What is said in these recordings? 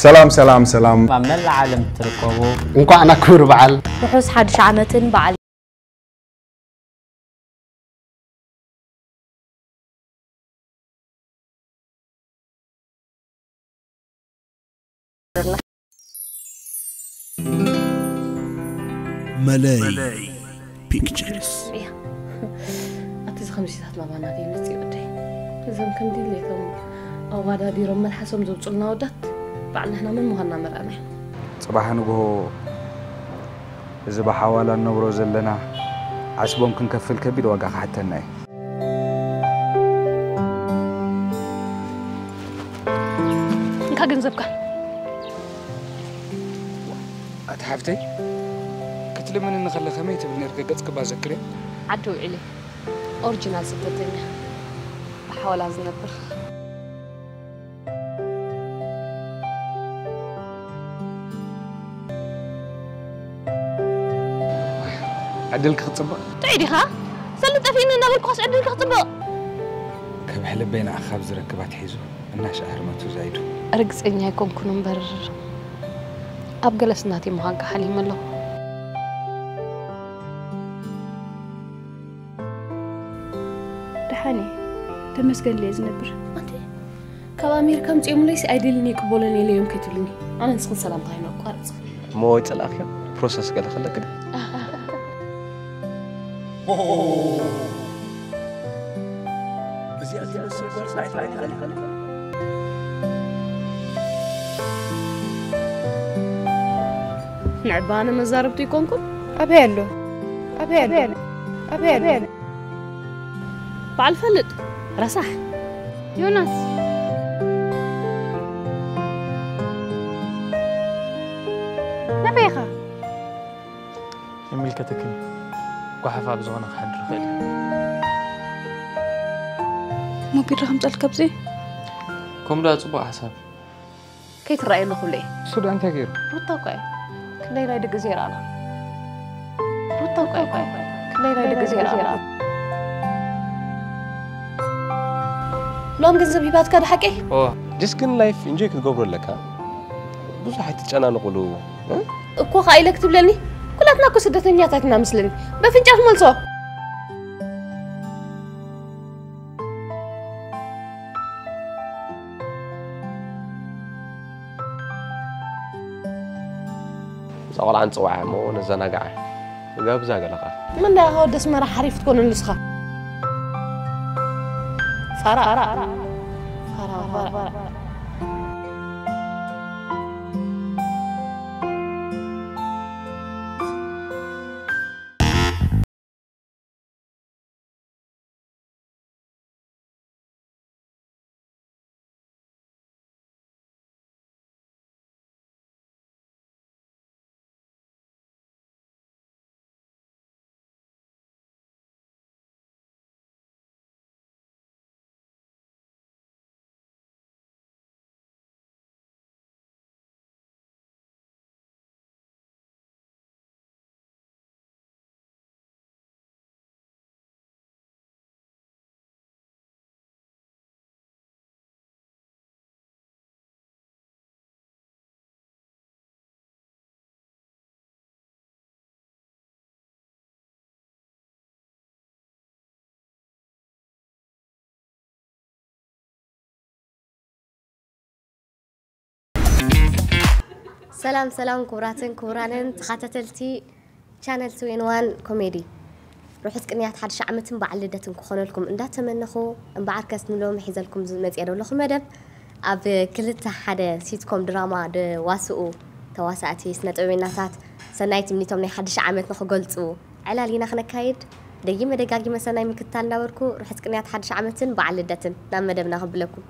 ሰላም ሰላም ሰላም። ኣብ መላእ ዓለም እትርከቡ እንኳዕ ናብ ክብሪ በዓል ርሑስ ሓድሽ ዓመትን በዓል መለይ ፒክቸርስ እያ ኣቲ እዚ ከምዚታት ናባና ደይመፅእ ወደይ እዞም ከም ድሌቶም ኣዋዳዲሮም መልሓሶም ዘውፅልና ወዳት ባዕልንሕና መን ምዃንና መርኣና ኢና ጽባሕ ንግሆ እዚ ብሓዋላ እንነብሮ ዘለና ዓስቦም ክንከፍል ከቢድ ዋጋ ክሓተና እዩ። እንካ ገንዘብካ ኣቲ ሓፍተይ ክትልምኒ ንኸለ ከመይ ትብል ነርክ ገጽ ክባ ዘክርያ ዓዲ ውዒለ ኦሪጂናል ስደተኛ ብሓዋላ ዝነብር ዕድልኪ ክጽብቕ ጥዑይ ዲኻ ሰልጥ ጠፊእኒ እናበልኩኻስ ዕድልኪ ክፅብቕ ከብሕልበይ ንኣኻብ ዝረክብ ኣትሒዙ እናሻ ህርመቱ ዛይዱ ርግፀኛ ኣይኮንኩን እምበር ኣብ ገለስ እናተይ ምዃንካ ሓሊመ ኣለኹ ደሓን እየ ተመስገን እየ ዝነብር ኣንቲ ካብ ኣሜሪካ ምፅኦምለይሲ ኣይደልን ይቅበሎን የለዮም ከይትብልኒ ኣነ ንስኽን ሰላምታ ኣይነቋርፅ እሞ ወይ ፅላእክዮ ፕሮሰስ ገለ ከለክ ንዕባ ኣነ መዛረብቱ ይኮንኩን ኣበይ ኣሎ ኣበይ ኣሎ ኣበይ ኣሎ በዓል ፈልጥ ረሳሕ ዮናስ ናበይ ኢኻ ይምልከተክን ጓሓፍ ኣብ ዝኾነ ክሓድር ይኽእል ሞቢል ከምፀልካ ኣብዚ ከምኡ ዳ ፅቡቅ ሓሳብ ከይትረኣየሉ ክብለ እየ እሱ ዳ እንታይ ገይሩ ሩታ እኳ እየ ክንደይ ናይ ደቂ ዘይረኣና ሩታ እኳ እየ ክንደይ ናይ ደቂ ዘይረኣና ሎም ገንዘብ ሂባትካ ድሓቂ ጅስ ግን ላይፍ ኢንጆይ ክትገብሮ ኣለካ ብዙሕ ኣይትጨናንቁሉ እኮ ኸዓ ኢለ ክትብለኒ ኩላትና እኮ ስደተኛታት ኢና ምስለኒ በፍንጫ ትመልሶ እዛ ቆልዓ ንፅውዓ እሞ ነዘናግዓ ጋብዛ ገለኻ ምንዳይ ኣኻ ወዲ ኣስመራ ሓሪፍ ትኮነ ንስኻ ፋራ ፋራ ፋራ ሰላም ሰላም ክቡራትን ክቡራንን ተኸታተልቲ ቻነል ትዌን ዋን ኮሜዲ ርሑስ ቅንያት ሓድሽ ዓመትን በዓል ልደትን ክኾነልኩም እንዳተመነኹ እምበኣርከስ ንሎሚ ሒዘልኩም ዝመፅአ ዘለኹ መደብ ኣብ ክልተ ሓደ ሲትኮም ድራማ ደዋስኡ ተዋሳእቲ ስነ ጥበበኛታት ሰናይ ትምኒቶም ናይ ሓድሽ ዓመት ንክገልፁ ዕላል ኢና ክነካይድ ደጊመ ደጋጊመ ሰናይ ምክትታል እንዳበርኩ ርሑስ ቅንያት ሓድሽ ዓመትን በዓል ልደትን ናብ መደብና ክብለኩም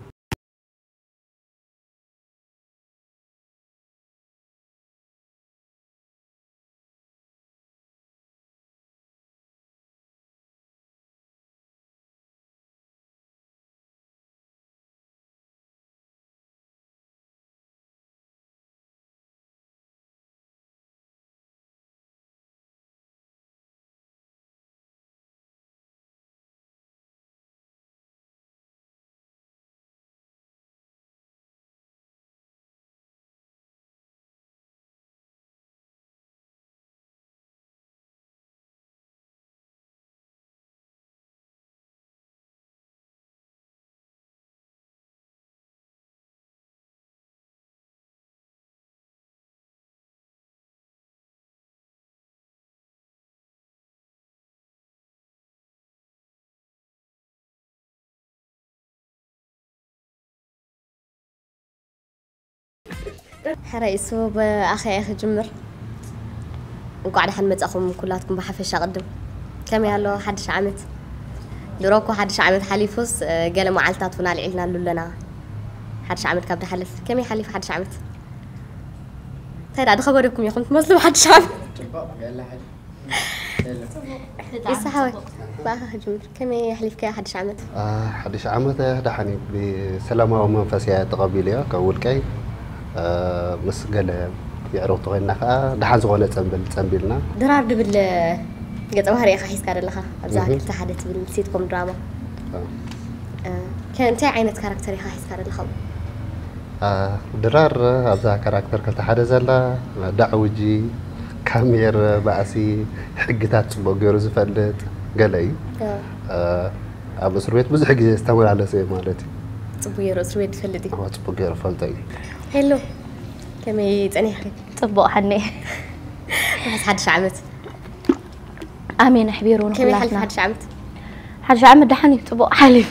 ሕራይ እሱ ብኣኸ እየ ክጅምር። እንኳዕ ደሓን መጻኹም ኩላትኩም ብሓፈሻ ቅድም። ከመይ ኣሎ ሓድሽ ዓመት? ድሮ እኮ ሓድሽ ዓመት ሓሊፉስ፣ እ፣ ገለ መዓልታት እውን ኣልዒልናሉ ኣለና። ሓድሽ ዓመት ካብ ድሓልፍ። ከመይ ሓሊፉ ሓድሽ ዓመት? እንታይ ደኣ ድኸበደኩም ኢኹም ትመስሉ ብሓድሽ ዓመት? ይስሓወይ፣ ብኣኻ ክጅምር። ከመይ ኣሕሊፍካዮ ሓድሽ ዓመት? አ፣ ሓድሽ ዓመት ደሓን እዩ። ብሰላማዊ መንፈስ እየ ተቐቢለዮ። ካብ ውልቀይ፣ አ፣ ምስ ገለ የዕሩኽቲ ኮይንና ከኣ ደሓን ዝኾነ ጸንብል ጸንቢልና። ድራር ድብል ገጸ ባህሪ ኢኻ ሒዝካ ዘለኻ ኣብዛ እህ። ክልተ ሓደ ትብል ሲትኮም ድራማ። አ። እ፣ ከ-፣ እንታይ ዓይነት ካራክተር ኢኻ ሒዝካ ዘለኻ? አ፣ ድራር ኣብዛ ካራክተር ክልተ ሓደ ዘላ፣ ዳዕውጂ፣ ካሜር፣ ባእሲ፣ ሕግታት ጽቡቕ ገይሩ ዝፈልጥ ገለ እዩ። እ። እ፣ ኣብ እስር ቤት ብዙሕ ግዜ ዝተመላለሰ እዩ ማለት እዩ። ጽቡቕ ገይሩ እስር ቤት ዝፈልጥ እዩ። እዎ፣ ጽቡቕ ገይሩ ፈልጦ እዩ። ሄሎ፣ ከመይ ጸኒሕኺ? ጽቡቕ ሓኔ። ርሑስ ሓድሽ ዓመት። ኣሜን ኣሕቢሩ ከመይ ሓሊፉ ንኹላትና። ሓድሽ ዓመት? ሓድሽ ዓመት ደሓን እዩ፣ ጽቡቕ ሓሊፉ።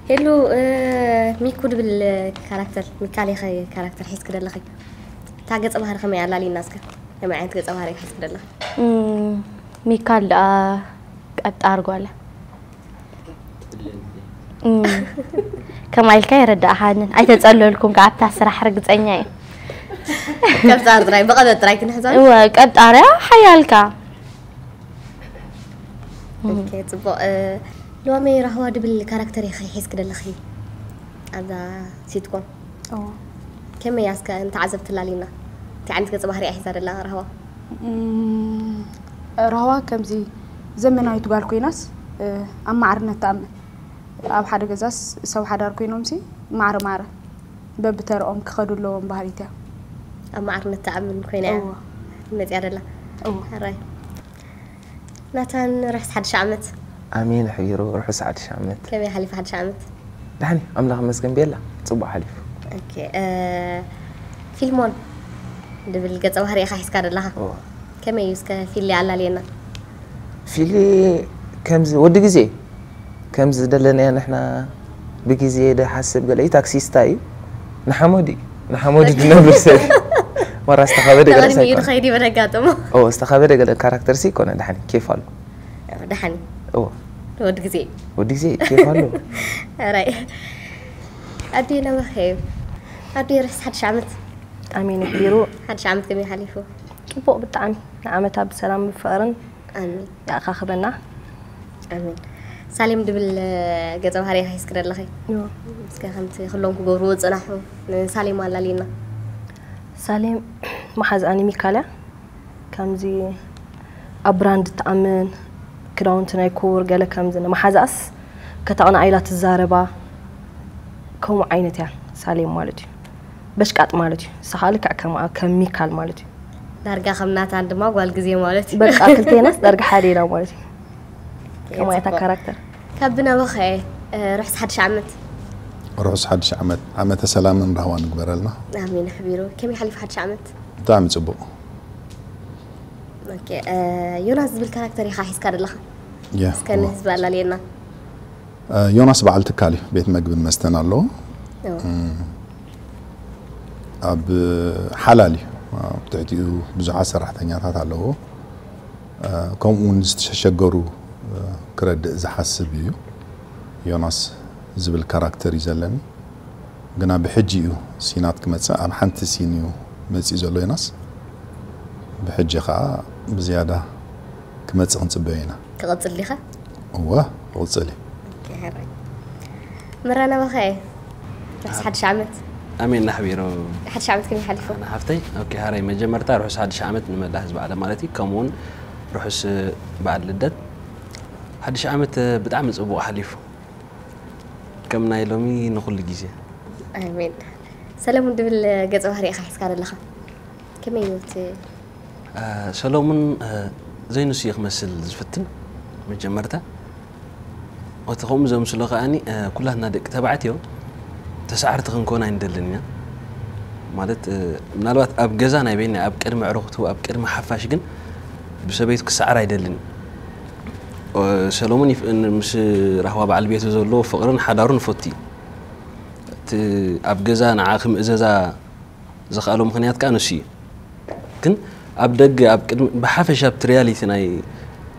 ሄሉ፣ እ፣ ሚኩ ድብል ካራክተር፣ ሚካል ኢኸ ካራክተር ሒዝኪ ደለኺ። እታ ገጸ ባህሪ ከመይ ኣላልይና እስከ? ከመይ ዓይነት ገጸ ባህሪ ኢኺ ሒዝኪ ደለኺ? እም፣ ሚካል ደኣ ቀጣር ጓል። እም፣ ከማይ ኢልካ ይረዳእኻንን። ኣይተጸለልኩም ከኣ ኣብታ ስራሕ ርግጸኛ እየ። ቀብጻር ጥራይ፣ ብቐበጥ ጥራይ ክንሕዞ። እወ፣ ቀብጻር እያ ሓያልካ። ኦኬ፣ ጽቡቕ። እ፣ ሎሚ ራህዋ ድብል ካራክተር ኢኺ ሒዝኪ ደለኺ ኣብዛ ሲትኮም። እዎ። ከመይ እያ እስከ ንተዓዘብቲ ኣላልይና? እንታይ ዓይነት ገጸ ባህሪ እያ ሒዛ ደላ ራህዋ? እም፣ ራህዋ ከምዚ ዘመናዊት ጓል ኮይናስ፣ እ፣ ኣብ ማዕርነት ትኣምን። ኣብ ሓደ ገዛስ ሰብ ሓዳር ኮይኖምሲ ማዕረ ማዕረ በብተረኦም ክኸዱ ኣለዎም ባህሪት እያ። ኣብ ማዕርነት ትኣምን ኮይና እያ እዎ። መጽያ ደላ። እዎ። ሕራይ። ናታን፣ ርሑስ ሓድሽ ዓመት። ኣሜን ኣሕቢሩ፣ ርሑስ ሓድሽ ዓመት። ከመይ ሓሊፉ ሓድሽ ዓመት? ደሓን እዩ፣ ኣምላኽ ይመስገን፣ ቤላ ጽቡቕ ሓሊፉ። ኦኬ፣ እ፣ ፊልሞን ድብል ገጸ ባህሪ ኢኻ ሒዝካ ደለኻ። እዎ። ከመይ እዩ እስከ ፊሊ ኣላልየና? ፊሊ ከምዚ ወዲ ግዜ፣ ከምዚ ደለናዮ ንሕና ብግዜ ድሓስብ ገለ እዩ፣ ታክሲስታ እዩ። ንሓመዱ እዩ፣ ንሓመዱ ድነብር ሰብ እዩ። መራ ዝተኸበደ ገለ ተቐድሚኡ ሳይኮን። ድኸይድ እዩ በደጋጥሞ። ኦ፣ ዝተኸበደ ገለ ካራክተር ሲ ይኮነ፣ ደሓን እዩ፣ ኬፍ ኣሎ። ደሓን እዩ። እዎ። ወዲ ግዜ። ወዲ ግዜ ኬፍ ኣሎ። ኣራይ። ኣዴ ናባኸ እዩ። ኣዴ፣ ርሑስ ሓድሽ ዓመት። ኣሜን ኣሕቢሩ። ሓድሽ ዓመት ከመይ ሓሊፉ? ጽቡቕ ብጣዕሚ። ንዓመታ ብሰላም ብፍቕርን ኣሜን። ይኣኻኽበና። ኣሜን። ሳሌም ድብል ገጸ ባህሪ ኢኻ ሒዝኪ ደለኺ። እዎ። እስከ ከምቲ ኩሎም ክገብርዎ ዝጸናሑ ንሳሌም ኣላልይና። ሳሌም መሓዝኣኒ ሚካል እያ። ከምዚ ኣብ ብራንድ ትኣምን፣ ክዳውንቲ ናይ ኩቡር ገለ ከምዚ ንመሓዛኣስ ከተቕንኣ ኢላ ትዛረባ። ከምኡ ዓይነት እያ ሳሌም ማለት እዩ። በሽቃጥ ማለት እዩ። ንሳ ኸኣ ልክዕ ከምኣ፣ ከም ሚካል ማለት እዩ። ዳርጋ ከም ናታን ድማ ጓል ግዜ ማለት እዩ። በቃ ክልቴናስ ዳርጋ ሓደ ኢና ማለት እዩ። ከምኣ እያ እታ ጽቡቕ። ካራክተር። ካብ ብናባኸ፣ እ፣ ርሑስ ሓድሽ ዓመት። ርሑስ ሓድሽ ዓመት፣ ዓመተ ሰላምን ራህዋን ይግበረልና። ኣሜን ኣሕቢሩ። ከመይ ሓሊፉ ሓድሽ ዓመት? ብጣዕሚ ጽቡቕ። ኦኬ፣ እ፣ ዮናስ ዝብል ካራክተር ኢኻ ሒዝካ ዘለኻ? ያ፣ እስከ እዋ። ንህዝቢ ኣላልየና። እ፣ ዮናስ በዓል ትካል እዩ፣ ቤት መግብን መስተን ኣለዎ። እዎ። እም፣ ኣብ ሓላል እዩ፣ ኣብ ትሕቲኡ ብዙሓት ሰራሕተኛታት ኣለዎ። እ፣ ከምኡ እውን ዝተሸገሩ፣ እ፣ ክረድእ ዝሓስብ እዩ። ዮናስ ዝብል ካራክተር እዩ ዘለኒ። ግና ብሕጂ እዩ ሲናት ክመጽእ፣ ኣብ ሓንቲ ሲን እዩ መጺኡ ዘሎ ዮናስ። ብሕጂ ኸኣ ብዝያዳ ክመጽእ ክንጽበዮ ኢና። ክቕጽል ዲኻ? እወ፣ ክቕጽል እዩ። ኦኬ፣ ሕራይ። ምራ ናባኸ እየ። ርሑስ ሓድሽ ዓመት። ኣሜን ናሕቢሮ። ሓድሽ ዓመት ከመይ ሓሊፉ? ኣነ ሓፍተይ፣ ኦኬ፣ ሕራይ መጀመርታ ርሑስ ሓድሽ ዓመት ንመላእ ህዝቢ ዓለም ማለት እዩ። ከምኡ እውን ርሑስ በዓል ልደት። ሓድሽ ዓመት ብጣዕሚ ጽቡቕ ሓሊፉ። ከም ናይ ሎሚ ንኹሉ ግዜ። ኣሜን። ሰለሙን ድብል ገጸ ባህሪ ኢኻ ሒዝካ ዘለኻ። ከመይ እዩ እቲ አ፣ ሰሎሙን፣ አ፣ ዘይንሱ እዩ ክመስል ዝፍትን መጀመርታ። እቲ ከምኡ ዘምስሎ ከኣኒ፣ አ፣ ኩላትና ደቂ ተባዕትዮ ተሳዕርቲ ክንኮን ኣይንደልን ኢና። ማለት፣ አ፣ ምናልባት ኣብ ገዛ ናይ በይና ኣብ ቅድሚ ኣዕሩኽቱ፣ ኣብ ቅድሚ ሓፋሽ ግን ብሰበይቱ ክሰዓር ኣይደልን። ኦ፣ ሰሎሙን ይፍ-፣ ን-፣ ምስ ራህዋ በዓል ቤቱ ዘለዎ ፍቕርን ሓዳሩን ይፈቱ እዩ። እቲ ኣብ ገዛ ንዓ ክምእዘዛ ዘኽኣሎ ምኽንያት ከኣ ንሱ እዩ። ግን ኣብ ደገ ኣብ ቅድሚ ብሓፈሻ ኣብቲ ሪያሊቲ ናይ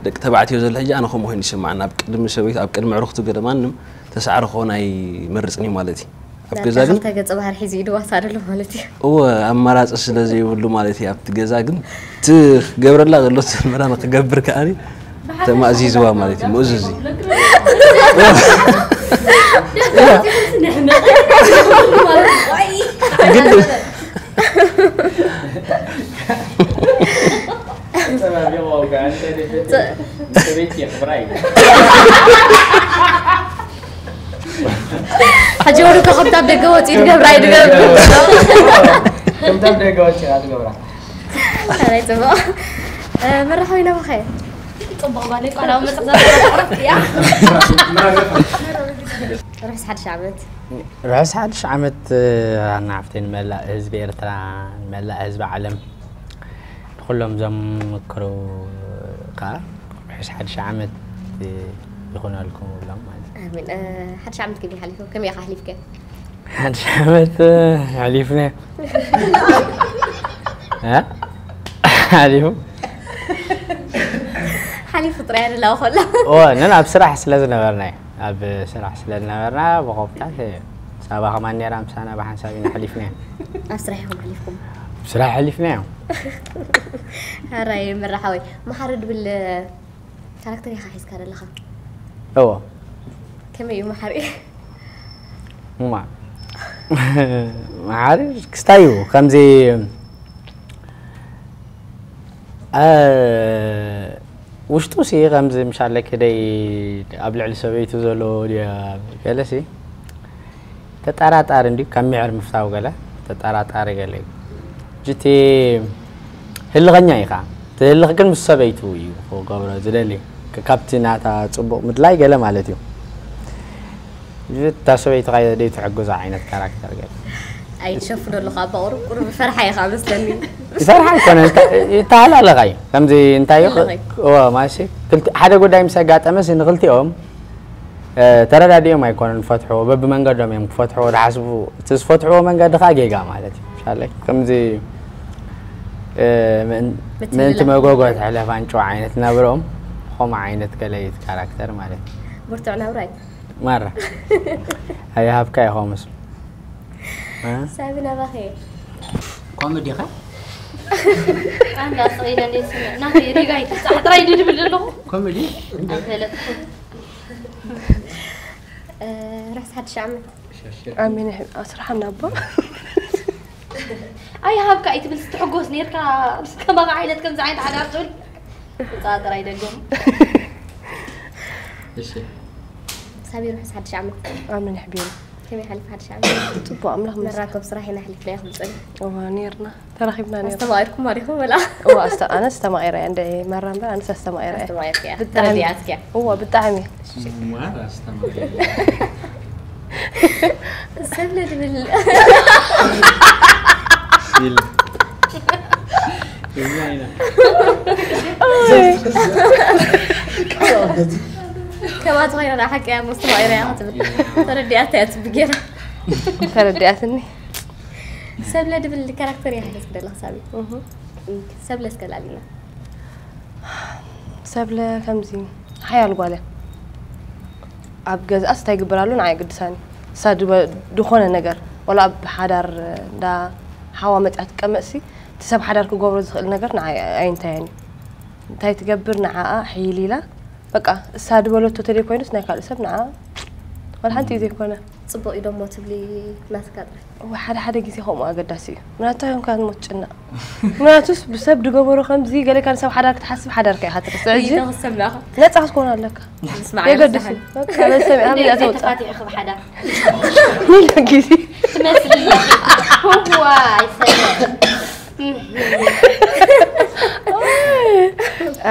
ደቂ ተባዕትዮ ዘሎ ሕጂ ኣነ ከምኡ ኮይኑ ይስምዓኒ። ኣብ ቅድሚ ሰበይቱ ኣብ ቅድሚ ኣዕሩኽቱ ገለ ማንም ተሳዕሪ ክኾን ኣይመርጽን እዩ ማለት እዩ። ኣብ ገዛ ግን ክልተ ገጸ ባህሪ ሒዙ እዩ ድዋሳ ዘሎ ማለት እዩ። እወ ኣማራጺ ስለ ዘይብሉ ማለት እዩ። ኣብቲ ገዛ ግን እቲ ክገብረላ ዘሎ ሰልመራ ንክገብር ከኣ ተማእዚዝዋ ማለት እዩ። ምእዙዝ እዩ። ግድ ሕጂ ወሩ ከ ከምታ ኣብ ደገ ወፂኡ ትገብራ ይድገብር ከምታ ኣብ ደገ ወፂኣ ትገብራ ኣይ ፅቡቕ መራኸቢ ናባኸ ፅቡቕ ጓለይ ቃላዊ መፅእ ዘረፍ እያ ርሑስ ሓድሽ ዓመት ርሑስ ሓድሽ ዓመት ኣናሓፍተይ ንመላእ ህዝቢ ኤርትራ ንመላእ ህዝቢ ዓለም ንኩሎም ዘምክሩ ከዓ ርሑስ ሓድሽ ዓመት ይኹነልኩም ብሎም ማለት እዩ። ኣሚን ሓድሽ ዓመት ከመይ ሓሊፉ ከመይ ኢኻ ሓሊፍከ ሓድሽ ዓመት ሓሊፍና ሓሊፉ ሓሊፉ ጥራይ ኣደላው ከሎ ኦ ነን ኣብ ስራሕ ስለ ዝነበርና እዩ ኣብ ስራሕ ስለ ዝነበርና ብኸብታት ሳባ ከማን ነራ ምሳና ብሓንሳብ ኢና ሓሊፍና ኣብ ስራሕ ኢኹም ሓሊፍኩም ስራሕ ሓሊፍና እዮም ሕራይ ምራሓወይ መሓሪ ድብል ካራክተር ኢኻ ሒዝካ ዘለኻ እዎ ከመይ እዩ መሓሪ እማ መሓሪ ክስታይ እዩ ከምዚ ውሽጡ ሲ ከምዚ ምሻለ ክደይ ኣብ ልዕሊ ሰበይቱ ዘሎ ገለ ሲ ተጠራጣሪ እንዲ ካብ ሚዕር ምፍታው ገለ ተጠራጣሪ ገለ እዩ ጅቲ ህልኸኛ ኢኻ ትህልኽ ግን ምስ ሰበይቱ እዩ ክገብሮ ዝደሊ ካብቲ ናታ ፅቡቕ ምድላይ ገለ ማለት እዩ እታ ሰበይቲ ኸ ደይ ትሕግዞ ዓይነት ካራክተር ገለ ኣይትሸፍዶ ኣለኻ ኣባ ቁሩብ ቁሩብ ፈርሓ ኢኻ መስለኒ ይፈርሓ ኣይኮነ ይተሃላለኻ እዩ ከምዚ እንታይ ኣለኸ እዩ። እዎ ማሲ ክልቲ ሓደ ጉዳይ ምስ ኣጋጠመ ሲ ንክልቲኦም እ፣ ተረዳዲኦም ኣይኮነን ዝፈትሕዎ በብመንገዶም እዮም ክፈትሕዎ ዝሓስቡ እቲ ዝፈትሕዎ መንገዲ ከዓ ጌጋ ማለት እዩ ምሻለይ ከምዚ እ፣ ምእን- ምእንቲ መጎጎ ትሕለፍ ኣንጭዋ ዓይነት ነብሮም ከምኡ ዓይነት ገለይት ካራክተር ማለት እዩ ብርቱዕ ናብራይ ማራ ኣይሃብካ ይኸምስ ሳቢ ናባኸ ኮሜዲ ኸ ኣንዳ ስቕ ኢለ እንደ ስምዕ ናተይ ሪጋ ይትብጻሕ ጥራይ ድብል ኣለኹ ኮሜዲ ኣይፈለጥኩ ርሕስ ሓድሽ ዓመት ኣሜን ኣስርሓና ኣባ ኣይሃብካ ኣይትብል ስትሕጎስ ነርካ ምስ ከማኻ ዓይነት ከምዚ ዓይነት ሓዳር ትብል ውፃ ጥራይ ደገም እሺ ሳቢ ርሕስ ሓድሽ ዓመት ኣሜን ኣሕቢሩ ከመይ ሓሊፍ ሓድሽ ዓመት ፅቡቅ ኣምላኽ ምስ መራከብ ስራሕ ኢና ሓሊፍና ይኹም ፅን እዋ ነርና ተራኺብና ነርና ኣስተማቂርኩም ማሪኹም ወላ እዋ ኣስተ ኣነስ ተማቂረ እንደ መራ እምበር ኣነስ ኣስተማቂረ ኣስተማቂርክያ ብጣዕሚ። ተረዲኣትክያ እዋ ብጣዕሚ ማር ኣስተማሪ ሰብ ለድብል ኢል ኢልና ኢና ከማት ኮይና ሓቂ እያ መስተማቂራ እያ ክትብል ተረዲኣታ እያ ትብጌራ ተረዲኣትኒ ሰብ ለድብል ካራክተር እያ ሓገዝ ክደላ ክሳብ እሁ። ሰብ ለስከላሊና ሰብለ ከምዚ ሓያል ጓለ ኣብ ገዛኣስ እንታይ ይግበር ኣሎ ንዓይ ግድሳኒ እሳ ድበ- ድኾነ ነገር ወላ ኣብ ሓዳር እንዳ ሓዋ መፅያ ትቀመጥሲ እቲ ሰብ ሓዳር ክገብሮ ዝኽእል ነገር ንዓይ ኣይንታየኒ እንታይ ትገብር ንዓኣ ሕይል ኢላ በቃ እሳ ድበለቶ ተደይ ኮይኑስ ናይ ካልእ ሰብ ንዓ ወላ ሓንቲ እዩ ዘይኮነ ፅቡቅ እዩ ደሞ ትብሊ ናትካ ጥራይ እወ ሓደ ሓደ ግዜ ከምኡ ኣገዳሲ እዩ ምናቱ እዮም ካብ ሞት ጭናቕ ምናቱስ ብሰብ ድገበሮ ከምዚ ገለ ካብ ሰብ ሓዳር ክትሓስብ ሓዳርካ ኢኻ ትርስዕ ሕጂ ክሰምዕኻ ነፃ ክትኮን ኣለካ ስማዕ የገድስ እዩ በቃ በሰብ ኣብ እዚኣ ተውፅእ ተፋቲሑ ክብ ሓዳር ሚለ ግዜ ትመስል ዋይ ሰ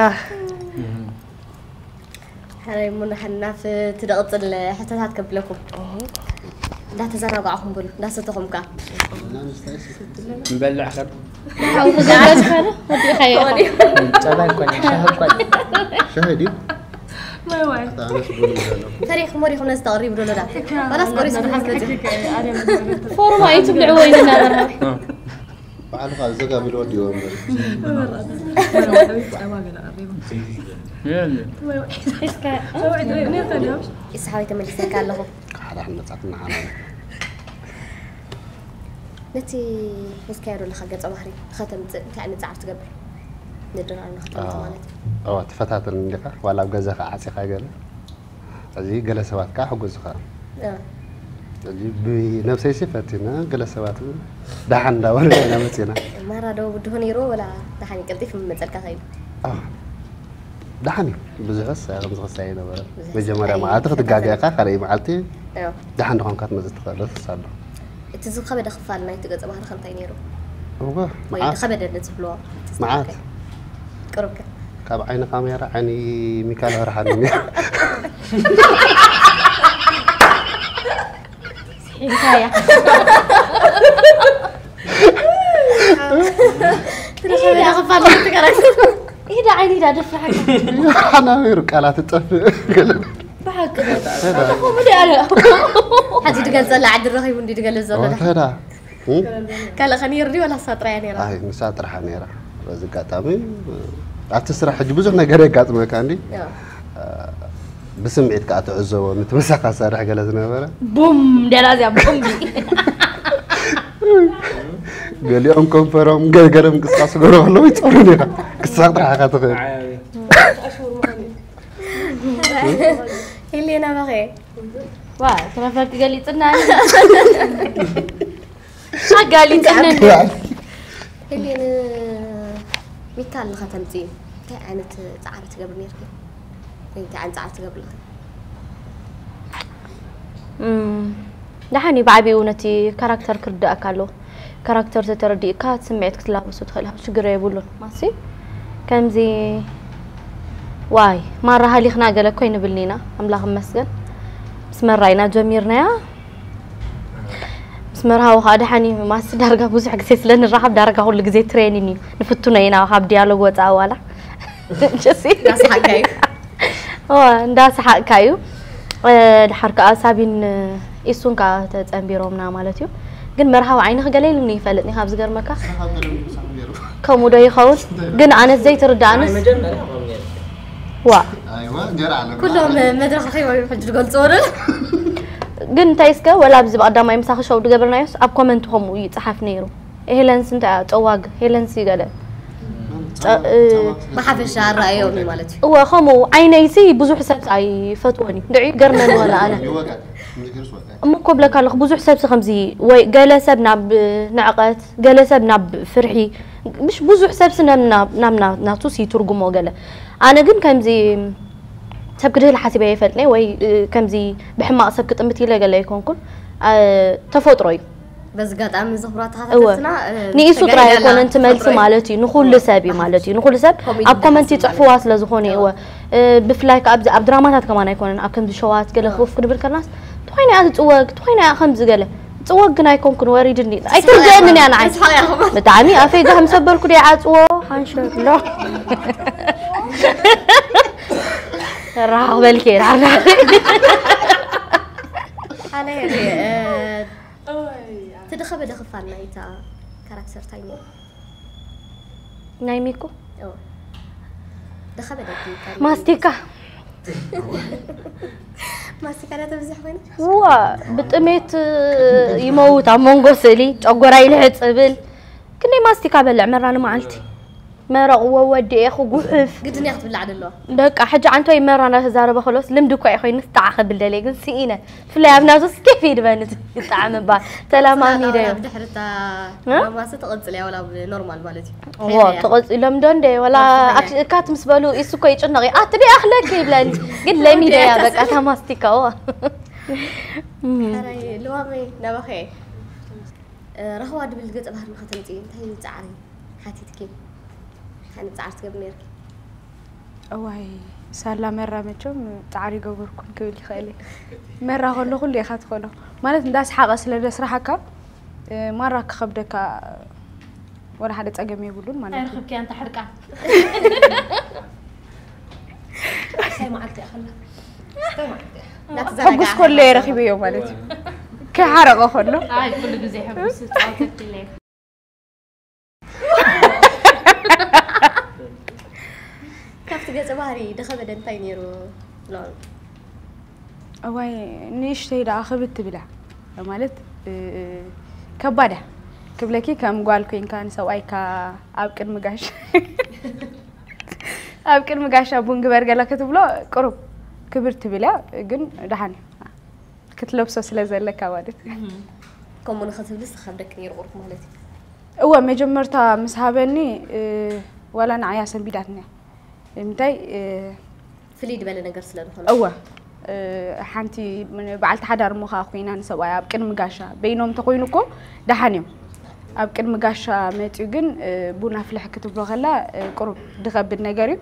ኣህ ሕራይ እሞ ንሓናፍ ትደቕፅል ሕቶታት ከብለኩም እንዳተዘናጋዕኹም በሉ እንዳሰተኹም ከ ንበልዕ ኸር ሓው ክገብረልካ ዶ ወዲእኻዮ ኢኻ ጸባ ይኮነ ሻሂ እኳ ሻሂ ድዩ? ማይ ዋይ ኣታ ኣነስ ቡን ይዛለኹ። ተሪኽሞ ዲኹም ነዚ ተቕሪቡ ዶ ለዳ ዋላስ ቆሪሱ ዝመጽእ ፎርማ እዩ ትብልዕዎ ኢልና መርሃብ ሓሉኻ ዘጋቢሉ ወዲዎ እምበር። ጸባ ገለ ቀሪቡ። የለ እስካ ተወዒድ ወይ ነካ ዲዮም? ኢሳሓወይ ተመሊሰካ ኣለኹ። ሓደ ክንመጻት ንሓና። ነቲ ሒዝካዮ ዘለኻ ገጸ ባህሪ ንኸተምጽእ እንታይ ዓይነት ጻዕሪ ትገብር? ንድራር ንኸተምጽእ ኣዎ። ማለት እዩ። ኣዎ፣ ትፈታተን እንዲኻ ዋላ ኣብ ገዛኻ ዓጺኻ ገለ። እዚ ገለ ሰባት ከዓ ሕጉዝኻ። እ። እዚ ብነብሰይሲ ፈቲነ ገለ ሰባት እውን ደሓን እንዳበሉ ኢና መጺና። ማራ ዶ ብድሆ ነይሩ ወላ ደሓን እዩ ቀልጢፉ መመጸልካ ኸይዱ? ኣዎ። ደሓን እዩ። ብዙሕስ ከምዚ ክሳይ ነበረ። ብዙሕ መጀመርያ ክሳይ መዓልቲ ክትጋገ ኢኻ፣ ካልኣይ መዓልቲ ያው ደሓን ድኾንካ ትመጽእ ትኽእል ተስፋ ኣሎ። እቲ ዝኸበደ ክፋል ናይቲ ገጸ ባህሪ ከ እንታይ ነይሩ? እወ፣ ወይ መዓት ዝኸበደ ነቲ ዝብልዎ መዓት ቅሩብከ? ካብ ዓይኒ ካሜራ ዓይኒ ሚካል ኣርሓኒ። ኢልካያ ዝኸበደ ክፋል ናይቲ ካራክተር ኢዳ ዓይኒ ኢዳ ደፍሓካ ሓናሚሩ ቃላት ትጠፍእ። ብሓቂ ሰዳ ኮሜዲ ኣለ ሕጂ ድገልጸላ ዓዲ ረኺቡ እንዲ ድገልጽ ዘሎ ዳ ወተዳ ካልእ ከ ነይሩ ድዩ ወላ እሳ ጥራያ ነይራ? ኣይ ንሳ ጥርሓ ነይራ። በዚ ኣጋጣሚ ኣብቲ ስራሕ ሕጂ ብዙሕ ነገር የጋጥመካ እንዲ ያው ብስምዒት ከዓ ትዕዘቦ፣ ነቲ ምሳኻ ዝሰርሕ ገለ ዝነበረ ቡም ደላ እዚኣ ቡምቢ ገሊኦም ከንፈሮም ገርገረ ምንቅስቃስ ገሩ ኣለዉ ይፀሩ ነይራ። ክሳቅ ጥራሕ ኢኻ ትኽእል። ሄሌና በኸ ዋ ክረፈርክ ገሊፅና ኣጋሊፅንን ሄሌን ሚካል ንኸተምፅእ እንታይ ዓይነት ፃዕሪ ትገብር ነርኪ? እንታይ ዓይነት ፃዕሪ ትገብር ኣለኺ? ደሓን እዩ ብዓቢኡ ነቲ ካራክተር ክርዳእካ ኣለዎ። ካራክተር ተተረዲእካ እቲ ስምዒት ክትላበሶ ትኽእል ኢኻ፣ ሽግር የብሉን። ማሲ ከምዚ ዋይ ማራ ሃሊኽና ገለ እኮ ኣይንብልን ኢና፣ ኣምላኽ ይመስገን። ምስ መራ ኢና ጀሚርናያ። ምስ መርሃዊ ከዓ ደሓን እዩ። ማሲ ዳርጋ ብዙሕ ግዜ ስለ ንራኸብ ዳርጋ ኩሉ ግዜ ትሬኒን እዩ። ንፍትኖ ኢና ካብ ዲያሎግ ወፃኢ ዋላ። ጀሲ እንዳሰሓቅካ እዩ። እዋ፣ እንዳሰሓቅካ እዩ። እ፣ ድሓር ከዓ ሳቢን ኢሱን ከዓ ተፀንቢሮምና ማለት እዩ። ግን መርሃዊ ዓይንኺ ገለ ኢሉኒ ይፈልጥ ኒ ካብ ዝገርመካ። ከምኡ ዶ ይኸውን? ግን ኣነስ ዘይትርዳእንስ መጀመርያ ከምኡ ነይሩ። ዋ ኣይዋ ገር ዓለም ኩሎም መድረኽ ከይቦም ሕጂ ዝገልፅዎ ዶ? ግን እንታይ እስከ ወላ ኣብዚ ብቐዳማይ ምሳኺ ሸው ዝገበርናዮስ ኣብ ኮመንት ከምኡ ይፅሓፍ ነይሩ። ሄለንስ እንታይ እያ? ጨዋግ ሄለንስ ይገለ ጸ- እ- ብሓፈሻ ኣረኣዮም እዩ ማለት እዩ። እወ ከምኡ ዓይነይሲ ብዙሕ ሰብ ኣይፈትወን እዩ ድዒ ገርመን ወላ ኣነ እሞ እኮ ብለካ ኣለኹ ብዙሕ ሰብሲ ከምዚ ወይ ገለ ሰብ ናብ ንዕቐት ገለ ሰብ ናብ ፍርሒ ምሽ ብዙሕ ሰብሲ ናብ ናብ ናብ ናቱስ ይትርጉሞ ገለ ኣነ ግን ከምዚ ሰብ ክድህል ሓሲበ ይፈልጥኒ ወይ እ፣ ከምዚ ብሕማቕ ሰብ ክጥምት ኢለ ገለ ኣይኮንኩን እ፣ ተፈጥሮ እዩ በዚ ኣጋጣሚ ዝኽብራ እወ ተኸታተልትና ንኢሱ ጥራይ ኣይኮነን ትመልሲ ማለት እዩ ንኩሉ ሰብ እዩ ማለት እዩ ንኩሉ ሰብ ኣብ ኮመንት ይፅሕፍዋ ስለ ዝኾነ እወ እ፣ ብፍላይ ከዓ ኣብዚ ኣብ ድራማታት ከማን ኣይኮነን ኣብ ከምዚ ሸዋት ገለ ክፍ ክንብል ከለናስ ትኾይና እያ ዝፅወግ ትኾይና እያ ከምዚ ገለ ፅወግ ግን ኣይኮንኩን ወሪድኒ ኣይትርድአንን እያ ንዓይ ብጣዕሚ ኣፈይ ጋህ ምስ ኣበልኩ ዶ ይዓፅዎ ሓንሸሎ ራኽ በልኪ ራኽ ኣነ ትድኸበደ ክፋል ናይታ ካራክተር ታይ ነይሩ ናይ ሚኩ ድኸበደኪ ማስቲካ ማስቲካ ዳ ተብዝሕ ኮይነ ዋ ብጥሜት ይመውት ኣብ መንጎ ስእሊ ጨጎራ ይልሕፅ ብል ክንደይ ማስቲካ በልዕ መራ ንመዓልቲ መረቕዎ ወዲኤ ክጉሕፍ ግድን እያ ክትብላዕ ደለዋ በቃ ሕጂ ዓንቶ ይመራ እንዳተዛረበ ከሎስ ልምዲ እኳ እዩ ኮይኑ ስጣዓ ከብል ደልየ ግን ስኢነ ብፍላይ ኣብ ናዙ ስኬፍ ይድበኒ ይጣዓም እባ ተላማሚደ ብድሕርታ ማማሰ ተቐፅል እያ ወላ ኖርማል ማለት እዩ ዎ ተቐፂሎም ዶ እንደ ወላ ኣካ ትምስ በሉ ኢሱ እኮ ይጭነቕ እዩ ኣቲ ዶ ኣኽለክ ይብለኒ ግን ለሚደ እያ በቃ ታማስቲካ ዎ ልዋመይ ናባኸ ረህዋ ድብል ገፀ ባህሪ ንኸተምፅእ እንታይ ፃዕሪ ሓቲትኪ? እንታይ ፃዕሪ ትገብር ነርኪ? እዋይ ሳላ መራ መቸም ፃዕሪ ይገበርኩን ክብል ይኽእል እየ። መራ ከሎ ኩሉ ኢኻ ትኽእሎ ማለት እንዳስሓቐ ስለ ዘስራሓካ ማራ ክኸብደካ ወላ ሓደ ፀገም የብሉን ማለት እዩ። ኣይረኽብኪያ እንተ ሕርቃን ሳይ መዓልቲ እያ ከላ ሳይ መዓልቲ እያ ሕጉስ ከሎ የረኺበዮ ማለት እዩ። ከይሓረቐ ከሎ ኣይ ኩሉ ግዜ ሕጉስ ፃወተትለ ገጸ ባህሪ ድኸበደ እንታይ ነይሩ? ኖር እዋይ ንእሽተይ ደኣ ክብድ ትብል እያ ማለት እ፣ ከባድ እያ ክብለኪ ከም ጓል ኮይንካ ንሰብኣይካ ኣብ ቅድሚ ጋሽ ኣብ ቅድሚ ጋሻ ቡን ግበር ገለ ክትብሎ ቅሩብ ክብድ ትብል እያ ግን ደሓን እዩ ክትለብሶ ስለ ዘለካ ማለት ከምኡ ንኽትብልስ ዝኸብደክ ነይሩ ቁሩብ ማለት እዩ። እወ መጀመርታ ምስ ሃበኒ እ፣ ዋላ ንዓያ ሰንቢዳትኒ እያ እንታይ እ፣ ፍልይ ዝበለ ነገር ስለ ዝኾነ እወ እ፣ ሓንቲ በዓልቲ ሓዳር እሞ ከዓ ኮይና ንሰብኣይ ኣብ ቅድሚ ጋሻ በይኖም ተኮይኑ እኮ ደሓን እዮም ኣብ ቅድሚ ጋሻ መፅዩ ግን እ፣ ቡን ኣፍልሕ ክትብሎ ከላ እ፣ ቁሩብ ድኸብድ ነገር እዩ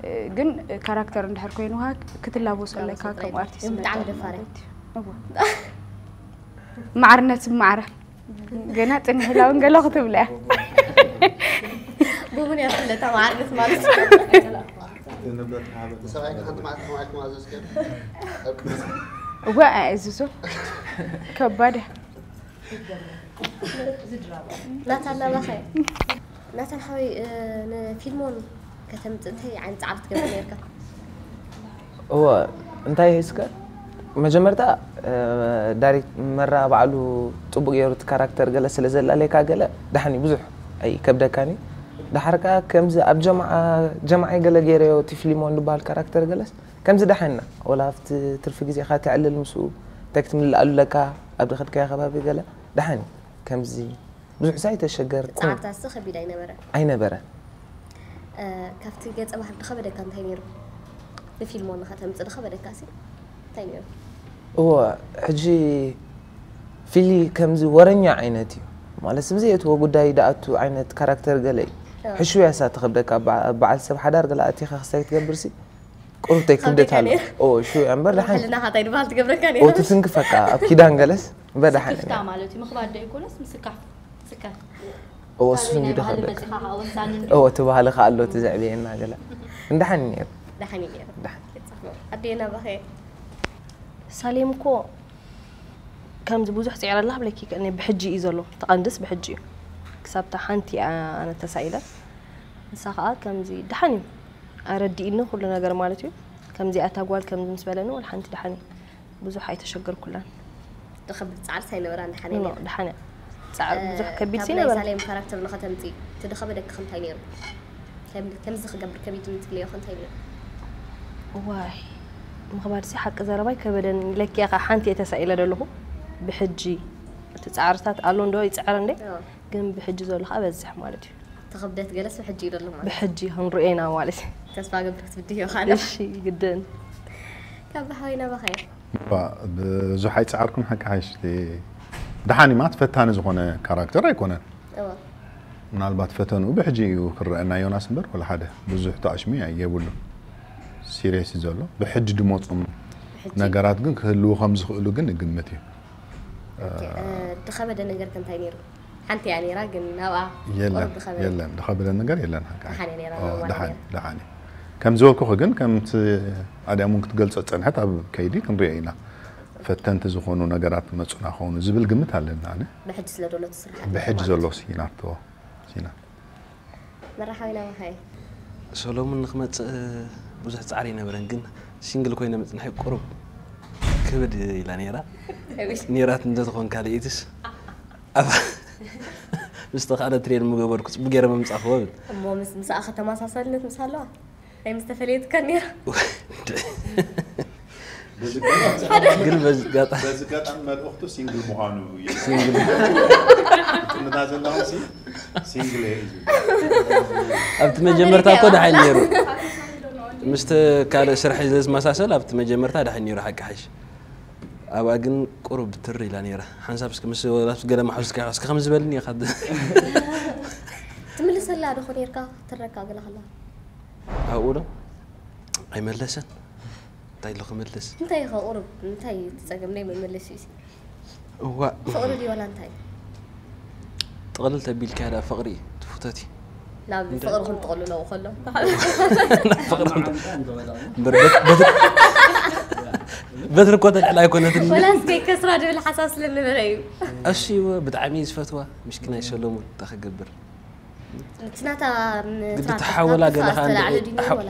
እ፣ ግን ካራክተር እንድሕር ኮይኑ ከዓ ክትላበሶ ኣለካ ከም ኣርቲስት ብጣዕሚ መጠን ደፋር እያ። ማለት እዩ። እወ። ማዕርነት ማዕረ ገና ፅንሕ ኢላ እውን ገለ ክትብላ እያ ብቡን እያ ዝፍለጣ ማዕርነት ማለት ንብረት ሃበ ሰብኣይካ ሓንቲ መዓልቲ ከማዕልኩም ኣዘዝከ እወ ኣእዝዞ ከባድ እያ ናታን ናባኸ ናታን ሓወይ እ፣ ንፊልሞን ከተምፅእ እንታይ ዓይነት ፃዕሪ ትገብር ነርካ? እወ እንታይ እስከ መጀመርታ እ፣ ዳይሬክት መራ ባዕሉ ፅቡቅ ገይሩ እቲ ካራክተር ገለ ስለ ዘላለካ ገለ ደሓን እዩ ብዙሕ ኣይከብደካን እዩ ደሓር ከዓ ከምዚ ኣብ ጀምዓ ጀምዓይ ገለ ገይረዮ እቲ ፊልሞን ዝበሃል ካራክተር ገለስ ከምዚ ደሓን ኢና ወላ ኣብቲ ትርፊ ግዜካ ተዕልል ምስኡ እንታይ ክትምልኣሉ ኣለካ ኣብ ድኸድካዮ ከባቢ ገለ ደሓን እዩ ከምዚ ብዙሕ ሳይ ተሸገር ፃዕርታስ ከቢድ ኣይነበረ ኣይነበረ እ፣ ካብቲ ገፀ ባህሪ ድኸበደካ እንታይ ነይሩ? ንፊልሞ ንኸተምፅእ ድኸበደካ ሲ እንታይ ነይሩ? እዎ ሕጂ ፊሊ ከምዚ ወረኛ ዓይነት እዩ ማለት ብዘየትዎ ጉዳይ ደኣቱ ዓይነት ካራክተር ገለ እዩ ሕሹ ያሳ ትኸብደካ በዓ- በዓል ሰብ ሓዳር ገለ ኣቲኻ ክስታይ ክትገብር ሲ ቁሩብተይ ክብደት ኣሎ ነይሩ። ኦ ሹ እምበር ደሓን ሕልናኻ እንታይ ድበሃል ትገብረካ ኦ ነይሩ? ትትንክፈካ ኣብ ኪዳን ገለስ እምበር ደሓን ስክፍታ ማለት እዩ ምኽባድ ዶ ይኮነስ ምስካፍ ስካፍ ኦ እሱ እንዲ ድኸብደካ መፅኻ ከዓ ወሳኒ እንዲ ኦ እቲ ባህሊ ከዓ ኣሎ እቲ ዘዕብየና ገለ እንዳሓን ነይሩ ደሓን እዩ ነይሩ ደሓን ኣዴና ባኸ ሳሌም እኮ ከምዚ ብዙሕ ፅዕረላ ክብለኪ ይክእል እየ። ብሕጂ እዩ ዘሎ ተቐንድስ ብሕጂ እዩ ክሳብታ ሓንቲ እያ ኣነ ተሳኢለ ንሳ ከዓ ከምዚ ደሓን እዩ ኣረዲእኒ ኩሉ ነገር ማለት እዩ ከምዚ ኣታ ጓል ከምዚ ምስ በለኒ ወላ ሓንቲ ደሓን እዩ ብዙሕ ኣይተሸገርኩላን ተኸብድ ፃዕርስ ኣይነበራን ደሓን ኖ እያ ደሓን እያ ፃዕር ብዙሕ ከቢድ ካብ ሲ ናይ ነበረ ሳሌም ካራክተር ንኸተምፂ እቲ ድኸበደካ እንታይ ነይሩ ከም- ከምዚ ክገብር ከቢድ ትብለዮ ከ እንታይ ነይሩ ዋይ ምኽባድ ሲ ሓቂ ዘረባይ ከበደን ኢለኪ ኢኻ ሓንቲ እየ ተሳኢለ ዘለኹ ብሕጂ እቲ ፃዕርታት ኣሎ እንዶ ይፅዕር እንደ ኦ፣ ግን ብሕጂ ዘሎ ከዓ በዝሕ ማለት እዩ እቲ ክብደት ገለስ ብሕጂ እዩ ዘሎ ማለት ብሕጂ ክንሪኦ ኢና ማለት እዩ ተስፋ ገብር ክትብድህ ኢኻ እሺ ግድን ካብ ሓወይና ባኸ እባ ብዙሕ ኣይፀዓርኩን ሓቂ ሓሽ ደሓን እዩ ማለት ፈታኒ ዝኾነ ካራክተር ኣይኮነን እወ ምናልባት ፈተንኡ ብሕጂ እዩ ክረአና ዮናስ እምበር ወላ ሓደ ብዙሕ ተኣሽሚ የብሉን ሲሪየስ እዩ ዘሎ ብሕጂ ድመፁም ነገራት ግን ክህልዉ ከም ዝኽእሉ ግን እግምት እዩ ኦኬ፣ እ፣ ድኸበደ ነገር ከ እንታይ ነይሩ ሓንቲ እያ ነይራ ግን ናብኣ የለን ቁሩብ ድኸበደ የለን ድኸበደ ነገር የለን ሓቂ ሓሽ። ደሓን እያ ነይራ ኦ፣ ኖርማል ደሓን ነይራ። ደሓን እዩ ከም ዝበልኩኺ ግን ከምቲ ኣድያም እውን ክትገልፆ ዝፀንሐት ኣብ ከይዲ ክንሪኦ ኢና ፈተንቲ ዝኾኑ ነገራት መፁና ኾኑ ዝብል ግምት ኣለና ኣነ ብሕጂ ስለ ዘሎ ትስራሕ ብሕጂ ዘሎ ሲናቶ ሲና መራሓዊ ናባኻ እዩ ሰሎሙን ንክመፅእ ብዙሕ ፃዕሪ ኣይነበረን ግን ሲንግል ኮይነ ምፅንሐይ ቁሩብ ክብድ ኢላ ነይራ ነይራት እንተትኾን ካልኢትስ ኣብ ምስ ተኻእለ ትሬን ምገበርኩ ፅቡቅ ገይረ ምምፃእ ክበብል እሞ ምስ- ምስኣ ከተመሳሰልነት ምስ ኣለዋ ናይ ምስ ተፈለየትካ ነይራ ግን በዚ ጋጣ በዚ ጋጣሚ መልእኽቱ ሲንግል ምዃኑ እዩ ሲንግል ትምታ ዘለኹም ሲ ሲንግል እየ እዩ ኣብቲ መጀመርታ እኮ ደሓን ነይሩ ምስቲ ካልእ ስራሕ ስለ ዝመሳሰል ኣብቲ መጀመርታ ደሓን ነይሩ ሓቂ ሓሽ ኣብኣ ግን ቁሩብ ትር ኢላ ነይራ ሓንሳብ እስኪ ምስ ወላስ ገለ ማሕሱስካ እስኪ ከም ዝበልኒ ኢኻ ትምልሰላ ዶ ኾ ነርካ ትረካ ገለ ከላ ኣብኡ ዶ ኣይመለሰን እንታይ ኢሉ ክመልስ እንታይ ኢኻ ቁሩብ እንታይ እዩ ትፀገም ናይ መመለሲ እዩ እዋ ፍቕሪ ድዩ ዋላ እንታይ ጥቕልል ተቢልካ ዳ ፍቕሪ ትፍተት እዩ ናብ ፍቕርኹም ትቕልሎ ከሎ ፍቕሪ እምበር በት- በት- በትሪ እኮ ተልዕል ኣይኮነትን ወላስ ከይከስራ ድብል ሓሳብ ስለ ነበረ እዩ እሺ ብጣዕሚ እዩ ዝፈትዋ ምሽኪና ይሰለሙን እንታይ ክገብር እቲ ናታ ግዲ ተሓወላ ገለ ከዓ ዝተላዕለ እንደ- ድዩ ተሓ- ወላ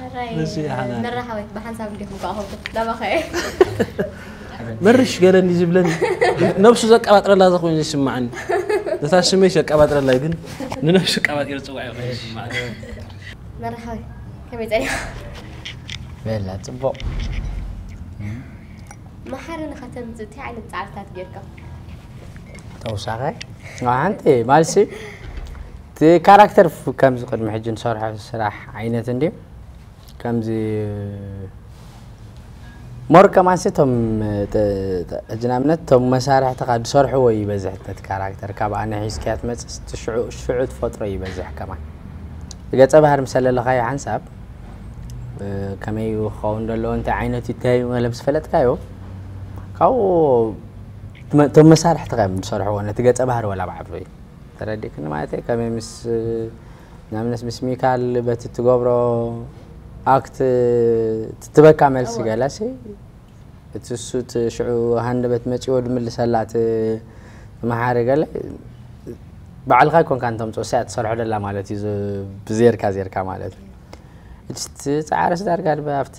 ሕራይ፣ መራኸቢት ብሓንሳብ እንዲኹም ከኣ ኸብቱ ናባኸ? መርሽ ገለኒ ዝብለኒ፣ ነብሱ ዘቀባጥረላ ዘኮይኑ ዝስማዓኒ። ነታ ስመይ ዘቀባጥረላ ግን ንነብሱ ቀባጢሩ ዝጽዋዕ ይኾይኑ ዝስማዓኒ። መራኸቢ ከመይ ጸኒኻ? በላ ጽቡቕ። መሓሪ ንኸተምጽእ እንታይ ዓይነት ጻዕርታት ጌርካ? ተውሳኸ ሓንቲ ማልሲ እቲ ካራክተር ከምዚ ቅድሚ ሕጂ ንሰርሖ ስራሕ ዓይነት እንድዩ። ከምዚ ሞር ከማንሲ እቶም ሕጂ ንኣብነት እቶም መሳርሕትኻ ዝሰርሕዎ ይበዝሕ ነቲ ካራክተር ካብ ኣነ ሒዝካያ ትመፅእ ሽዑ ትፈጥሮ ይበዝሕ ከማን ገፀ ባህር ምስ ኣለለኻዮ ሓንሳብ ከመይ ክኸውን ዘለዎ እንታይ ዓይነት ይታዩ ገለ ምስ ፈለጥካዮ ካብኡ እቶም መሳርሕትኻ እዮም ዝሰርሕዎ ነቲ ገፀ ባህር ወላ ብዓብሩ እዩ ተረዲእክኒ ማለት እዩ ከመይ ምስ ንኣብነት ምስ ሚካል በቲ ትገብሮ ኣክት ትበካ መልሲ ገለሲ እቲ እሱ እቲ ሽዑ ሃንደበት መፂዎ ድምልሰላ እቲ መሓሪ ገለ ባዕልካ ይኮንካ እንተምፅኦ እሳ ትሰርሖ ደላ ማለት እዩ ብዜርካ ዜርካ ማለት እዩ እቲ ፃዕርስ ዳርጋ ድማ ኣብቲ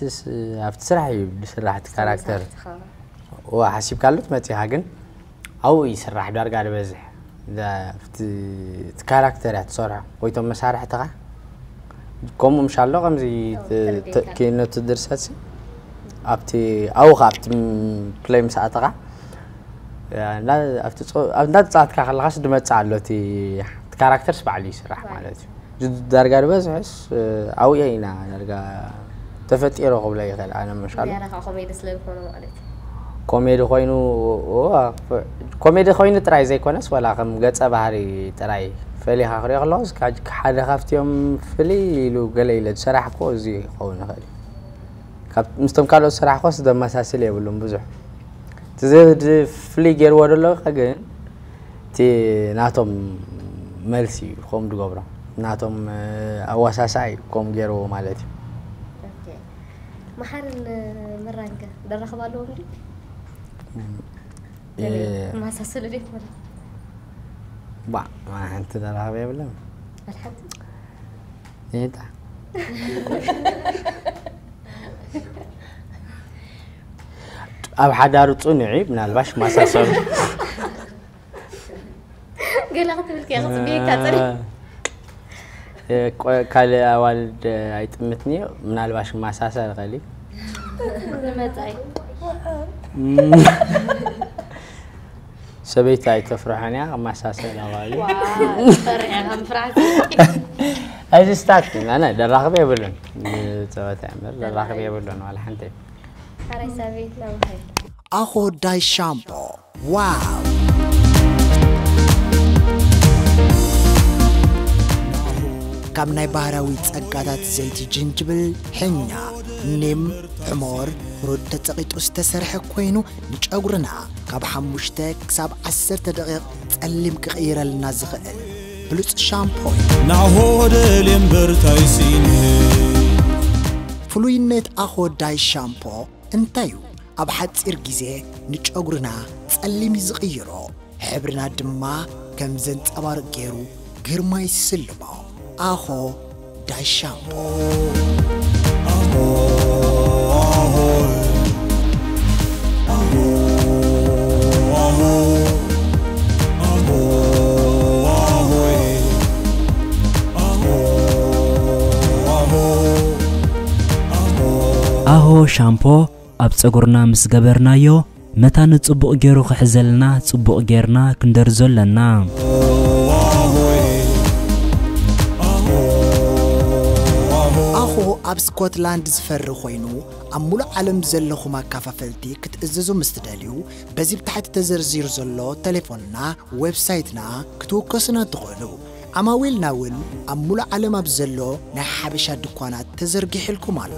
ስራሕ እዩ ዝስራሕ እቲ ካራክተር ዋ ሓሲብካሉ ትመፂኻ ግን ኣብኡ ይስራሕ ዳርጋ ዝበዝሕ እቲ ካራክተር እያ ትሰርሖ ወይ ቶም መሳርሕትኻ ከምኡ ምሻሎ ከምዚ ኪነቱ ድርሰት ኣብቲ ኣብኡ ከ ኣብቲ ፕለይ ምስ ኣተኻ እንዳተፃወትካ ከለኻስ ድመፅእ ኣሎ እቲ ካራክተርስ ባዕሉ ይስራሕ ማለት እዩ ዳርጋ ዝበዝሕስ ኣብኡ ኢና ዳርጋ ተፈጢሮ ክብሎ ይኽእል ኣነ ምሻሎ ዚያዳ ከዓ ኮሜዲ ስለ ዝኾነ ማለት እዩ ኮሜዲ ኮይኑ ኮሜዲ ኮይኑ ጥራይ ዘይኮነስ ወላ ከም ገፀ ባህሪ ጥራይ ፈሊኻ ክሪኦ ከለኹስ ሓደ ካብቲኦም ፍልይ ኢሉ ገለ ኢለ ዝሰራሕኮ እዚ ክኸውን ይኽእል እዩ ምስቶም ካልኦት ስራሕኮስ ዘመሳስል የብሉን ብዙሕ እቲ ፍልይ ገይርዎ ደሎ ግን እቲ ናቶም መልሲ እዩ ከምኡ ዝገብሮ ናቶም ኣዋሳሳይ እዩ ከምኡ ገይርዎ ማለት እዩ መሓርን ምራንከ ደራኽብ ኣለዎም ድዩ? ማሳሰሉ ቤት ምራ ባ ሓንቲ ደራኽብ የብለን ኣልሓንቲ ይጣ ኣብ ሓዳሩ ፅኑዕ ምናልባሽ ማሳሰሉ ገለ ክትብል ከ ክፅበየካ ፅሪ ካልእ ኣዋልድ ኣይጥምትንዮ ምናልባሽ ማሳሰል ኸሊ ንመፃኢ ሰበይቲ ኣይተፍርሖን እያ ማሳሰል ኣዋልድ ፈሪሐ ከም ፍርሓት ኣይዚ ስታት ኣነ ደራኽብ የብሉን ፀወታ እምበር ደራኽብ የብሉን ዋላ ሓንቲ ሓራይ ሰበይት ናባኸ ኣኾዳይ ሻምፖ ዋው ካብ ናይ ባህራዊ ጸጋታት ዘይቲ ጅንጅብል ሕኛ ኒም ሕሞር ሩድ ተጸቒጡ ዝተሰርሐ ኮይኑ ንጨጉርና ካብ ሓሙሽተ ክሳብ ዓሰርተ ደቂቕ ጸሊም ክቕይረልና ዝኽእል ብሉጽ ሻምፖ እዩ። ናሆ ደልየምበር ታይሲን ፍሉይነት ኣኾዳይ ሻምፖ እንታይ እዩ ኣብ ሓጺር ግዜ ንጨጉርና ጸሊም እዩ ዝቕይሮ፣ ሕብርና ድማ ከም ዘንጸባርቕ ገይሩ ግርማ ይስልሞ። ኣኾ ዳይ ሻምፖ። ኣሆ ሻምፖ ኣብ ጸጉርና ምስ ገበርናዮ መታን ጽቡቕ ገይሩ ክሕዘልና ጽቡቕ ጌርና ክንደርዞ ኣለና። ኣኾ ኣብ ስኮትላንድ ዝፈሪ ኮይኑ ኣብ ሙሉእ ዓለም ዘለኹም ኣካፋፈልቲ ክትእዝዙ ምስ ትደልዩ በዚ ብታሕቲ ተዘርዚሩ ዘሎ ተሌፎንና ዌብሳይትና ክትውከሱና ትኽእሉ። ዓማዊልና እውን ኣብ ሙሉእ ዓለም ኣብ ዘሎ ናይ ሓበሻ ድኳናት ተዘርጊሕልኩም ኣሎ።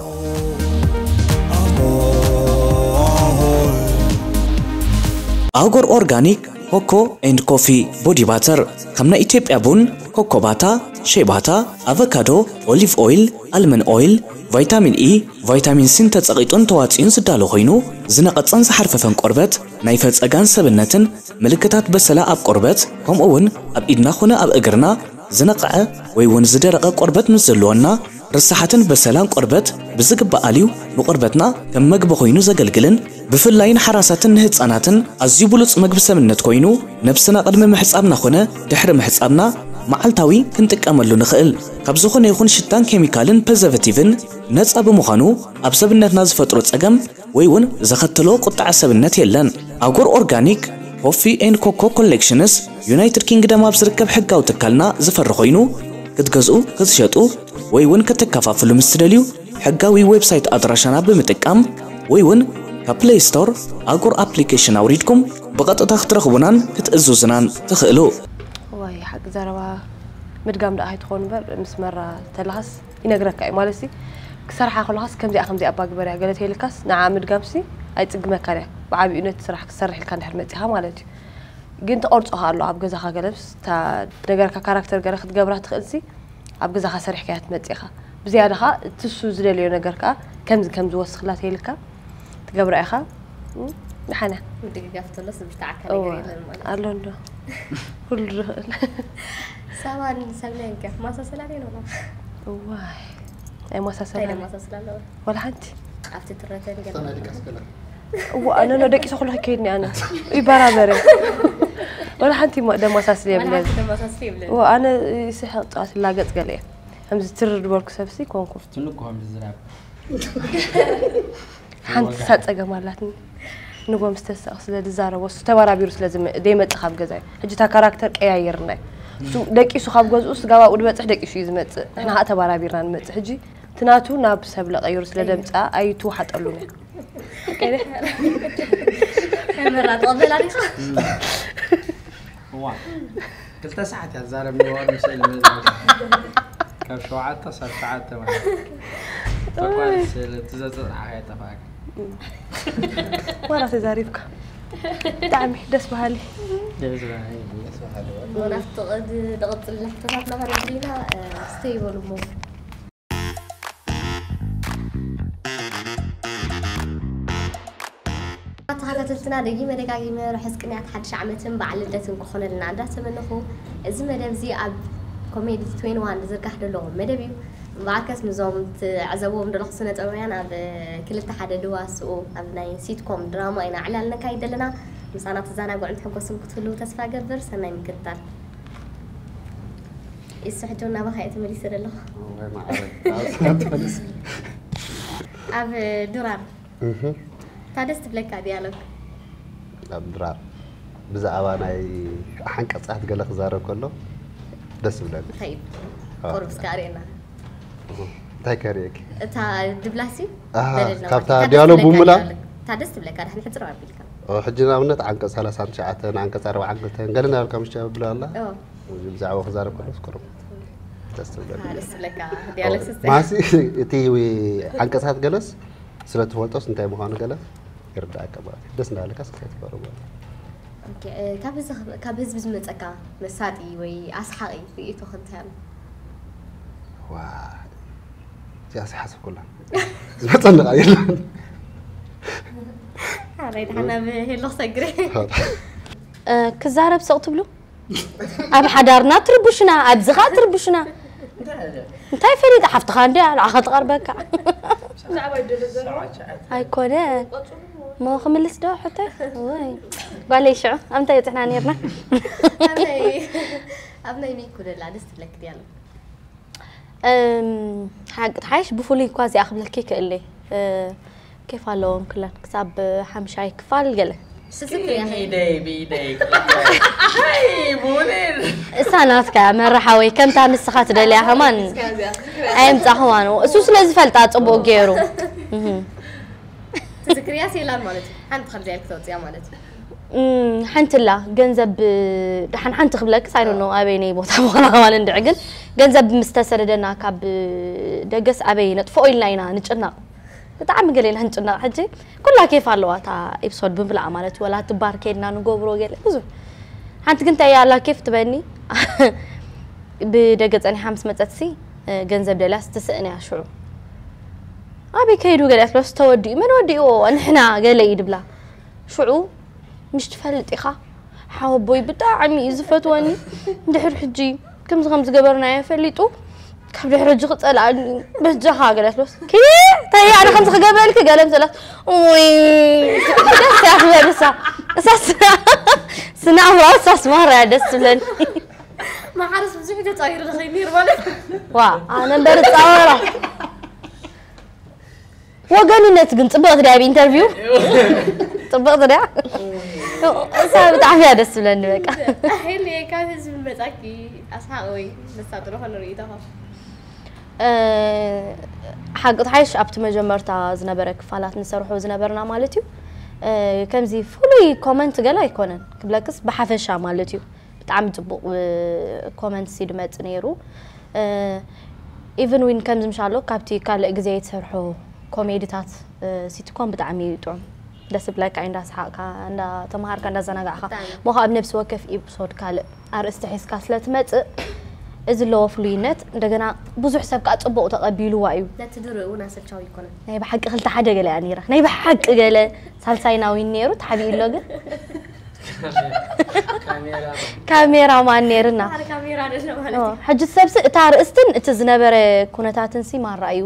ኣጎር ኦርጋኒክ ኮኮ ኤንድ ኮፊ ቦዲ ባተር ከም ናይ ኢትዮጵያ ቡን፣ ኮኮባታ፣ ሼባታ፣ ኣቨካዶ፣ ኦሊቭ ኦይል፣ ኣልመን ኦይል፣ ቫይታሚን ኢ፣ ቫይታሚን ሲን ተጸቒጡን ተዋጺኡን ዝዳሎ ኮይኑ ዝነቐጸን ዝሓርፈፈን ቆርበት ናይ ፈጸጋን ሰብነትን ምልክታት በሰላ ኣብ ቆርበት ከምኡ እውን ኣብ ኢድና ኾነ ኣብ እግርና ዝነቕዐ ወይ እውን ዝደረቐ ቆርበት ምስ ዘለወና ርሳሓትን በሰላን ቆርበት ብዝግባእ ኣልዩ ንቆርበትና ከም መግቢ ኮይኑ ዘገልግልን ብፍላይ ንሓራሳትን ንህፃናትን ኣዝዩ ብሉፅ መግቢ ሰብነት ኮይኑ ነብስና ቅድሚ ምሕፃብና ኾነ ድሕሪ ምሕፃብና መዓልታዊ ክንጥቀመሉ ንኽእል ካብ ዝኾነ ይኹን ሽታን ኬሚካልን ፐዘቨቲቭን ነፃ ብምዃኑ ኣብ ሰብነትና ዝፈጥሮ ፀገም ወይ እውን ዘኸትሎ ቁጥዐ ሰብነት የለን። ኣጎር ኦርጋኒክ ኮፊ ኤንድ ኮኮ ኮሌክሽንስ ዩናይትድ ኪንግደም ኣብ ዝርከብ ሕጋዊ ትካልና ዝፈሪ ኮይኑ ክትገዝኡ፣ ክትሸጡ ወይ እውን ከተከፋፍሉ ምስ ትደልዩ ሕጋዊ ዌብሳይት ኣድራሻና ብምጥቃም ወይ እውን ካብ ፕሌይ ስቶር ኣጎር ኣፕሊኬሽን ኣውሪድኩም ብቐጥታ ክትረኽቡናን ክትእዝዙናን ትኽእሉ። ዋይ ሓቂ ዘረባ ምድጋም ደኣ ኣይትኾኑ እምበር ምስ መራ ተለኻስ ይነግረካ እዩ ማለት ሲ ክሰርሓ ከለኻስ ከምዚኣ ከምዚኣ እባ ግበርያ ገለ ተይልካስ ንዓ ምድጋም ሲ ኣይጽግመካን እያ ብዓብኡ ነቲ ስራሕ ክትሰርሕ ኢልካ እንድሕር መጺኻ ማለት እዩ ግን ተቐርጾኻ ኣሎ ኣብ ገዛኻ ገለብስ እታ ነገርካ ካራክተር ገለ ክትገብራ ትኽእል ሲ ኣብ ገዛኻ ሰሪሕካያ ትመጽእ ኢኻ ብዝያዳ ኸኣ እቲ እሱ ዝደልዮ ነገር ከኣ ከምዚ ከምዚ ወስኽላ ተይልካ ትገብራ ኢኻ ደሓና ምድግጋፍ ተሎስ ብርትዓካ ነገር የለን ማለት ኣሎ እንዶ ኩሉ ዝኽእል ሰባን ሰብናይን ከ ማሳሰላ ዶ ይኖራ እዋይ ኣይማሳሰላ እንታይ ማሳሰላ ኣለዎ ወላ ሓንቲ ኣብቲ ትረተን ገለ እዋ ኣነ ኖ ደቂሰ ኩሉ ከይድኒ ኣነ ይበራበረ ወላ ሓንቲ ደማሳስል የብለን ደማሳስል የብለን እዋ ኣነ ይስሕቕ ጨዋት ላገጽ ገለ እየ ከምዚ ትርር ዝበልኩ ሰብሲ ኮንኩ ትንግሆ ምዝራብ ሓንቲ ሳብ ጸገም ኣላትኒ ንጎ ምስ ተሳቕ ስለ ዝዛረቦ እሱ ተባራቢሩ ስለ ዝመ- ዘይመጽእ ካብ ገዛ እዩ ሕጂ እታ ካራክተር ቀያየርና እዩ እሱ ደቂሱ ካብ ገዝኡ ስጋብ ኣብኡ ዝበጽሕ ደቂሱ እዩ ዝመጽእ ንሕና ኸዓ ተባራቢርና ንመጽእ ሕጂ እቲ ናቱ ናብ ሰብ ለቐይሩ ስለ ደምጽኣ ኣይትውሓጠሉን እያ መራ ተቐበላ ዲኻ እዋ ክልተ ሰዓት እያ ዝዛረብ ንዋሉ ስእሊ ምእዛዝ ካብ ሸውዓተ ሳብ ሸውዓተ ማለት እዩ። ተቋርጽ ስእሊ እቲ ዘጸጽዓኻ የጠፋእካ ዋላ ተዛሪብካ ብጣዕሚ ደስ በሃሊ ደስ በሃሊ እዩ። ሞናት ተቐድ ደቐጽል ሕቶታት ናባና ዲና ስተይ ይበሉ እሞ ተኸታተልትና ደጊመ ደጋጊመ ርሑስ ቅንያት ሓድሽ ዓመትን በዓል ልደትን ክኾነልና እንዳተመነኹ እዚ መደብ እዚ ኣብ ኮሜዲ ትዌንቲ ዋን ዝዝርጋሕ ዘሎ መደብ እዩ እምበኣርከስ ንዞም ትዕዘብዎም ዘለኹ ስነ ጥበባውያን ኣብ ክልተ ሓደ ድዋ ስኡ ኣብ ናይ ሲትኮም ድራማ ኢና ዕላል ነካይድ ዘለና ምሳና ትዘናግዑን ትሕጎስን ክትህልዉ ተስፋ ገብር ሰናይ ምክትታል ኢሱ ሕጂ እውን ናባኻ እየ ተመሊሰ ዘለኹ ወይ ማዕረ ኣብ ስራሕ ተመሊሰ ኣብ ድራር እታ ደስ ትብለካ ዲያሎግ ኣብ ድራር ብዛዕባ ናይ ሓንቀጻት ገለ ክዛረብ ከሎ ደስ ይብለኒ እንታይ እዩ ቁሩብ እስከ ኣርእየና እንታይ ከርእየኪ እታ ድብላሲ ኣሃ፣ በለልና ካብታ ማለት እታ ደስ ዲያሎግ ትብለካ ብሙላ ዲያሎግ። እታ ደስ ትብለካ ዳሕን ሕፅር ኣቢልካ ኦ፣ ሕጂ ንኣብነት ዓንቀፅ ሰላሳን ትሽዓተን ዓንቀፅ ኣርባዓን ክልተን ገለ እናበልካ ምሽ ብላ ኣላ ኦ፣ እዚ ብዛዕባ ክዛረብ ከሎ ፍቅሩ ደስ ትብለኒ እታ ደስ ትብለካ ዲያሎግ ስስተ ማሲ እቲ ዓንቀፃት ገለስ ስለ ትፈልጦስ እንታይ ምዃኑ ገለ ይርዳእካ ማለት እዩ ደስ እንዳበለካ ስለ ትፈሩ ማለት እዩ ኦኬ፣ እ፣ ካብ ህዝቢ ካብ ህዝቢ ዝመፀካ መሳጢ ወይ ኣስሓቂ ርእይቶ ከምታይ ኣሎ ዋ እዚኣ ዝሓሰብኩላ ዝመፀኒ ቃ የለን ናይ ደሓና ብሄሎ ክሰግር። ክዛረብ ስቕ ትብሉ? ኣብ ሓዳርና ትርብሹና፣ ኣብዚ ኸኣ ትርብሹና። እንታይ ፈሊጣ ሓፍትኻ እንድያ ንዓኻ ትቐርበካ። ኣይኮነ። ሞ ክምልስ ዶ ሕቶይ? ወይ ጓለይ ሽዑ ኣብ እንታይ በፂሕና ነርና? ኣብ ናይ ሚኩ ደላ ደስ ትብለክ ድያ? ሓቂ ትሓይሽ ብፍሉይ እኳ እዚኣ ክብለኪ ይክእል እየ። ኬፍ ኣለዎም ክለን ክሳብ ሓምሻይ ክፋል ገለ። ብኢደይ ብኢደይ እሳ ናትካ መራሓወይ ከምታ ንስኻ ትደልያ ከማን ኣይምፃኹዋን። እሱ ስለ ዝፈልጣ ፅቡቅ ገይሩ። ትዝክርያ ሴላን ማለት እዩ። ሓንቲ ከምዚኣ ኢልክ ተውፅያ ማለት እዩ። ሓንትላ ገንዘብ ደሓን ሓንቲ ክብለክስ ኣይዶ ነው ኣበይ ነይ ቦታ ምዃና ከማን እንድዒ ግን ገንዘብ ምስ ተሰደደና ካብ ደገስ ኣበይ ነጥፍኦ ኢልና ኢና ንጭነቕ። ብጣዕሚ ገለ ኢና ንጭነቕ። ሕጂ ኩላ ኬፍ ኣለዋ እታ ኤፒሶድ ብምልኣ ማለት እዩ። ወላ ትባር ከይድና ንገብሮ ገለ ብዙሕ ሓንቲ ግን እንታይ ኣላ ኬፍ ትበኒ ብደገ ጸኒሓ ምስ መጸትሲ ገንዘብ ደልያስ ትስእን እያ ሽዑ ኣበይ ከይዱ ገለ ኣትሎስ ተወዲኡ መን ወዲእዎ ንሕና ገለ እዩ ድብላ ሽዑ ምሽ ትፈልጥ ኢኻ ሓወቦይ ብጣዕሚ እዩ ዝፈትወኒ ድሕር ሕጂ ከምዚ ከም ዝገበርናዮ ፈሊጡ ካብ ድሕሪ ሕጂ ክጸልኣኒ በጃኻ ገለት በስ ኪ ተይ ኣነ ከምዚ ክገበልኪ ገለ ምሰላት ኡይ ደስ እያ ትበል እሳ እሳ ስና ስና ኣምራው እሳ ስማራ እያ ደስ ትብለኒ ማሓረስ ብዙሕ ተጻዊሩ ንኸይድ ነይሩ ማለት ዋ ኣነ እምበር እጻወራ ወገንነት ግን ጽብቕቲ ድያ ኣብ ኢንተርቪው ጽብቕቲ ድያ እሳ ብጣዕሚ እያ ደስ ትብለኒ በቃ ሄሊ ካብ ህዝቢ መጻኪ ኣስሓቕ ወይ መሳጥሮ ከንርኢ ተኸ ሓቂ ትሓይሽ ኣብቲ መጀመርታ ዝነበረ ክፋላት ንሰርሖ ዝነበርና ማለት እዩ ከምዚ ፍሉይ ኮመንት ገለ ኣይኮነን ክብለክስ ብሓፈሻ ማለት እዩ ብጣዕሚ ፅቡቕ ኮመንት ሲ ድመፅ ነይሩ ኢቨን ዊን ከምዚ ምሻሎ ካብቲ ካልእ ግዜ ትሰርሖ ኮሜድታት ሲትኮም ብጣዕሚ እዩ ጥዑም ደስ ብለካ እንዳስሓቕካ እንዳተምሃርካ እንዳዘናጋዕካ ሞ ኣብ ነብሲ ወከፍ ኢፕሶድ ካልእ ኣርእስቲ ሒዝካ ስለ ትመጽእ እዚ ኣለዎ ፍሉይነት እንደገና ብዙሕ ሰብ ከዓ ጽቡቕ ተቐቢልዋ እዩ ነቲ ድርኡ እውን ኣሰልቻዊ ይኮነን ናይ ብሓቂ ክልተ ሓደ ገለ እያ ነይራ ናይ ብሓቂ ገለ ሳልሳይ ናዊን ነይሩ ተሓቢኡ ኣሎ ግን ካሜራ ማን ነይርና ሕጂ ሰብሲ እታ ርእስትን እቲ ዝነበረ ኩነታትን ሲ ማራ እዩ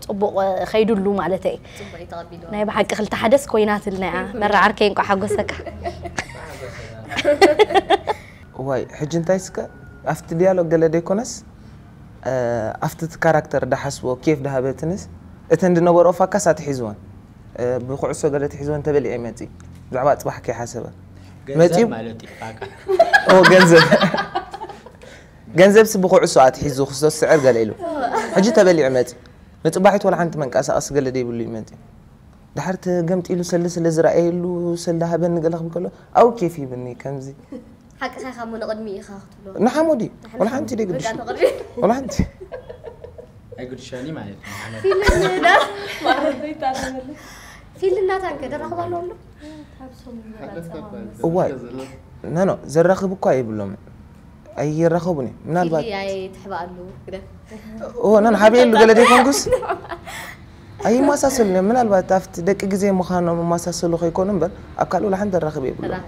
ጽቡቕ ከይዱሉ ማለት እዩ ናይ ብሓቂ ክልተ ሓደስ ኮይናትልና እያ መራ ዓርከይ እንቋ ሓጎሰካ ዋይ ሕጂ እንታይ ስከ ኣብቲ ዲያሎግ ገለ ደይኮነስ ኣብቲ ካራክተር ዳሓስቦ ኬፍ ዳሃበትንስ እተን ድነበርኦ ፋካስ ኣትሒዝወን ብኩዕሶ ገለ ትሒዝወን ተበሊዐ መፂ ብዛዕባ ፅባሕ ከይሓሰበ መፂ ገንዘብ ገንዘብሲ ብኩዕሶ ኣትሒዙ ክስቶ ስዕር ገለ ኢሉ ሕጂ ተበሊዑ መፂ ንፅባሒት ወላ ሓንቲ መንቀሳቐሲ ገለ ደይብሉ እዩ መፂ ድሓር ተገምጢሉ ሰሊ ስለ ዝረኣየሉ ሰሊ ሃበኒ ገለ ክብል ከሎ ኣው ኬፍ ይብኒ ከምዚ ሓቅኻ ኢኻ እሞ ንቕድሚ ኢኻ ክትብሎ ንሓመዱ እዩ ወላ ሓንቲ ደይ ግድሽ ወላ ሓንቲ ኣይግድሸኒ ማለት ፊልም ናታን ከ ደራኽባ ኣሎ ኣሎ እዋይ ኖ ኖ ዘራኽብ እኳ የብሎምን ኣይራኸቡን እዮም ምናልባት ትሕባኣሉ ግደፍ ኖ ሓበየሉ ገለ ዘይኮንኩስ ኣይመሳሰሉን እዮም ምናልባት ኣብቲ ደቂ ግዜ ምዃኖም መመሳሰሉ ከይኮኑ እምበር ኣብ ካልእ ወላ ሓንቲ ዘራኽብ የብሎም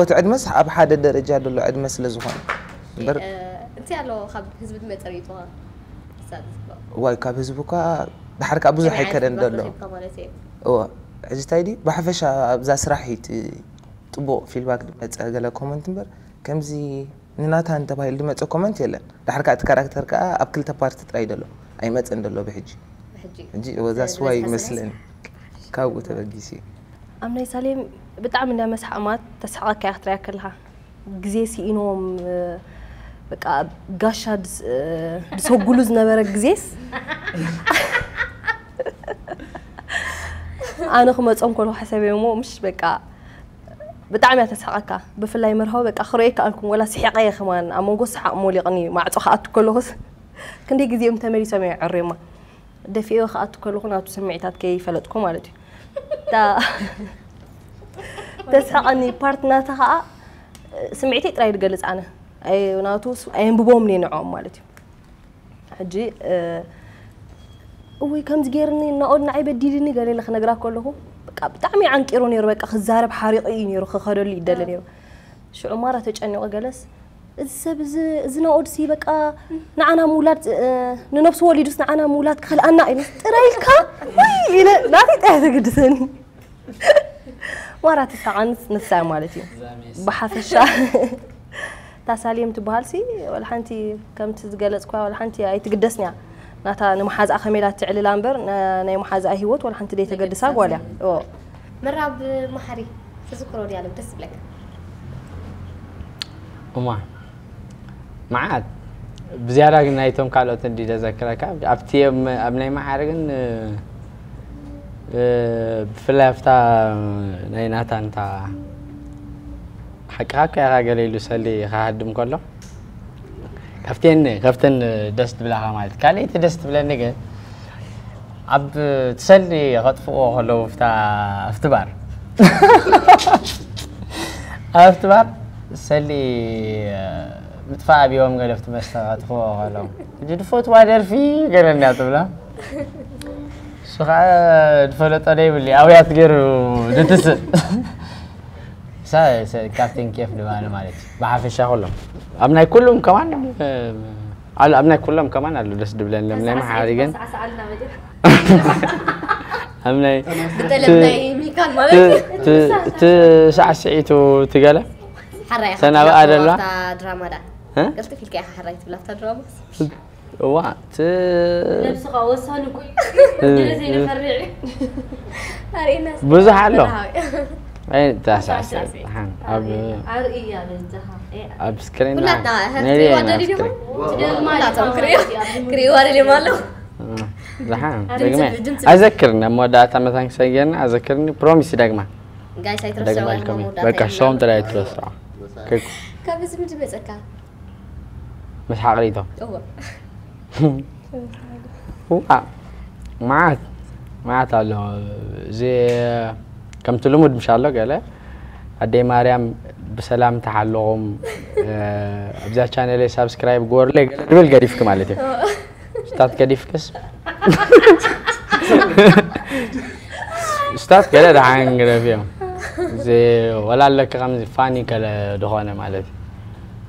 እቲ ዕድመስ ኣብ ሓደ ደረጃ ዘሎ ዕድመ ስለ ዝኾነ እምበር እንታይ ኣሎ ካብ ህዝቢ ዝመፀ ርእይቶኻ እዋይ ካብ ህዝቢ እኳ ድሓር ከዓ ብዙሕ ኣይከደን ዘሎ እዋ ሕዚ እንታይ ድዩ ብሓፈሻ ኣብዛ ስራሕ እዩ እቲ ፅቡቕ ፊድባክ ዝመፀ ገለ ኮመንት እምበር ከምዚ ንናታን ተባሂሉ ዝመፀ ኮመንት የለን ዳሕር ከዓ እቲ ካራክተር ከዓ ኣብ ክልተ ፓርቲ ጥራይ ዘሎ ኣይመፀን ዘሎ ብሕጂ ሕጂ ወዛስ ዋይ ይመስለኒ ካብኡ ተበጊሲ ኣብ ናይ ሳሌም ብጣዕሚ እንዳ መስሓቕማት ተስሕቐካ እያ ክትሪያ ከለኻ ግዜ ስኢኖም በቃ ጋሻ ዝሰጉሉ ዝነበረ ግዜስ ኣነ ክመፆም ከሎ ሓሰበ ሞ ምሽ በቃ ብጣዕሚ እያ ተስሕቐካ ብፍላይ መርሃዊ በቃ ክርእየካ ኣልኩም ወላ ስሒቐ እየ ከማን ኣብ መንጎ ሰሓቕ ሞሊቕኒ ማዕፆ ክኣቱ ከለኹስ ክንደይ ግዜኦም ተመሊሶም እዮም ዕሬማ ደፊኦ ክኣቱ ከለኹ ናቱ ስምዒታት ከይፈለጥኩ ማለት እዩ ተስሕቐኒ ፓርት ናታ ከዓ ስምዒተይ ጥራይ ዝገልፅ ኣነ ናቱ ኣየንብቦም እየ ንዕኦም ማለት እዩ ሕጂ እወይ ከምዚ ገይርኒ እናኦድ ንዓይ በዲልኒ ገለ ኢለ ክነግራ ከለኹ በቃ በቃ ብጣዕሚ ዓንቂሩ ነይሩ። በቃ ክዛረብ ሓሪቑ እዩ ነይሩ፣ ክኸደሉ ይደሊ ነይሩ። ሽዑ ማራ ተጨኒቑ ገለስ፣ እዚ ሰብ እዚ፣ እዚ ነኦድሲ በቃ ንዓና ምውላድ፣ እ፣ ንነብሱ ወሊዱስ ንዓና ምውላድ ክኸልኣና ኢሉ ጥራይ ኢልካ፣ ውይ ኢለ፣ ናተይ ጥራይ ተገድሰኒ። ማራ ትሳቐንስ ንሳ ማለት እዩ። ብሓፈሻ ታሳሌም ትበሃል ሲ፣ ወላ ሓንቲ ከምቲ ዝገለጽኳ፣ ወላ ሓንቲ ኣይትግደስን እያ። ናታ ንመሓዝኣ ከመይ ኢላ ትዕልላ እምበር፣ ና-፣ ናይ መሓዝኣ ህይወት ወላ ሓንቲ ደይተገድሳ ጓል እያ። ኦ። መራብ መሓሪ፣ ትዝክሮ ድያ ለም ደስ ይብለካ? እማ፣ መዓት፣ ብዝያዳ ግን ናይቶም ካልኦት እንዲ ዘዘክረካ፣ ኣብቲ፣ ኣብ ናይ መሓሪ ግን፣ እ፣ እ፣ ብፍላይ ኣብታ ናይ ናታን እታ ሓቅኻ እኮ ኢኻ ገለ ኢሉ ሰሊ ክሃድም ከሎ፣ ካብተን፣ ካብተን ደስ ትብላኻ ማለት። ካልኣይቲ ደስ ትብለኒ ግን፣ ኣብ ትሰሊ ከጥፍዎ ከለዉ፣ ኣብታ፣ ኣብቲ ባር። ኣብቲ ባር ሰሊ ምጥፋእ ኣብዮም ገለ ኣብቲ መስተ ከጥፍዎ ከለዉ። ሕጂ ዝፈትዋ ደርፊ ገለ እንድያ ትብላ። እሱ ኸዓ ዝፈለጦ ዘይብሉ፣ ኣውያት ገይሩ ድትስእ። ሳ-፣ ሳ-፣ ካብተን ኬፍ ድማ ማለት እዩ። ብሓፈሻ ኩሎም። ኣብ ናይ ኩሎም ከማን፣ እ፣ ኣሉ፣ ኣብ ናይ ኩሎም ከማን ኣሉ ደስ ድብለን፣ ለም ናይ መሓሪ ግን። ሳዕሳዕልና መጀመርያ። ኣብ ናይ ብጠለብ ናይ ሚካል ማለት እዩ። ት-፣ ት-፣ ትሳዕስዒቱ ትገለ? ሓራይ ኢኻ ሰናብኣ ትብላ ደላ? ኣብታ ድራማ ዳ? እ? ቅልጥፍ ኢልካ ኢኻ ሓራይ ትብላ ኣብታ ድራማ? እዋ፣ ት-፣ ነብስኻ ወሳኒ እኮ እዩ። እ፣ ድለ እ። ዘይንፈርዕ። ኣርእየና እስኪ። ብዙሕ ኣሎ። መርሃዊ። ኣይ፣ ታሳሲ። ታሳሲ። ሓን፣ ኣብ ኣርእያ በጃኻ። ኤ፣ ኣብ ስክሪን ኩላትና፣ ና-፣ ሀ፣ ነይ፣ ክሪዋ ነይ፣ ደሊ ዲኹም? ስክሪን። ትደግማ ኩላቶም ዲኻ ክሪዋ። ማለት እዩ፣ ኣብ ክሪዋ ደሊ ማለት። እ፣ ዝሓን፣ ድምፂ፣ ደግመ። ድምፂ። ኣዘክርኒ፣ ኣብ መወዳእታ መታን ክሰግርና፣ ኣዘክርኒ፣ ፕሮሚስ ደግማ። ጋይስ፣ ኣይትረስዑ፣ ደግማ ኣብ ልከም። መወዳእታ በቃ፣ ኢና ሾም ጥራይ ኣይትረስዑ። ክክ። ካብ እዚ ምንድን መፀካ? ምስ ሓቕሪቶ። እወ። እዋ፣ መዓት፣ መዓት ኣሎ። እዚ ከምቲ ልሙድ ምሽ ኣሎ ገለ፣ ኣደይ ማርያም ብሰላም ተሓለኹም፣ እ፣ ኣብዛ ቻነለይ ሳብስክራይብ ግበሩለይ ገለ ድብል ገዲፍኪ ማለት እዩ። እወ። ስታት ገዲፍክስ? ስታት ገለ ደሓን ግደፍዮ። እዚ ወላ ኣለኪ ከምዚ ፋኒ ገለ ዝኾነ ማለት እዩ።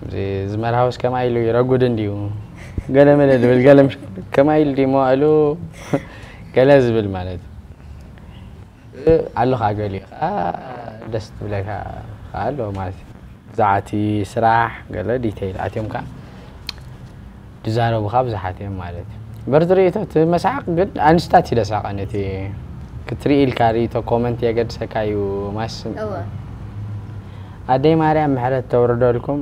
እዚ፣ እዚ መርሃውስ ከማይ ኢሉ ይረጉድ እንድዩ። ገለ መለ ድብል ገለ ምሽ-፣ ከማይ ኢሉ ድዩ መዋእሉ ገለ ዝብል ማለት እዩ። እ፣ ኣሎ ኸዓ ገሊኡ ኸዓ ደስ ትብለካ ኸዓ ኣሎ ማለት እዩ። ብዛዕባ እቲ ስራሕ ገለ ዲተይል ኣትዮም ከኣ ዝዛረቡኻ ብዙሓት እዮም ማለት እዩ። እምበር እቲ ርእይቶ፣ እቲ መስሓቕ ግን ኣንስታት እዩ ደሳቐን፣ እቲ ክትርኢ ኢልካ ርእይቶ ኮመንት የገድሰካ እዩ ማስም። እወ። ኣደይ ማርያም ምሕረት ተውርደልኩም፣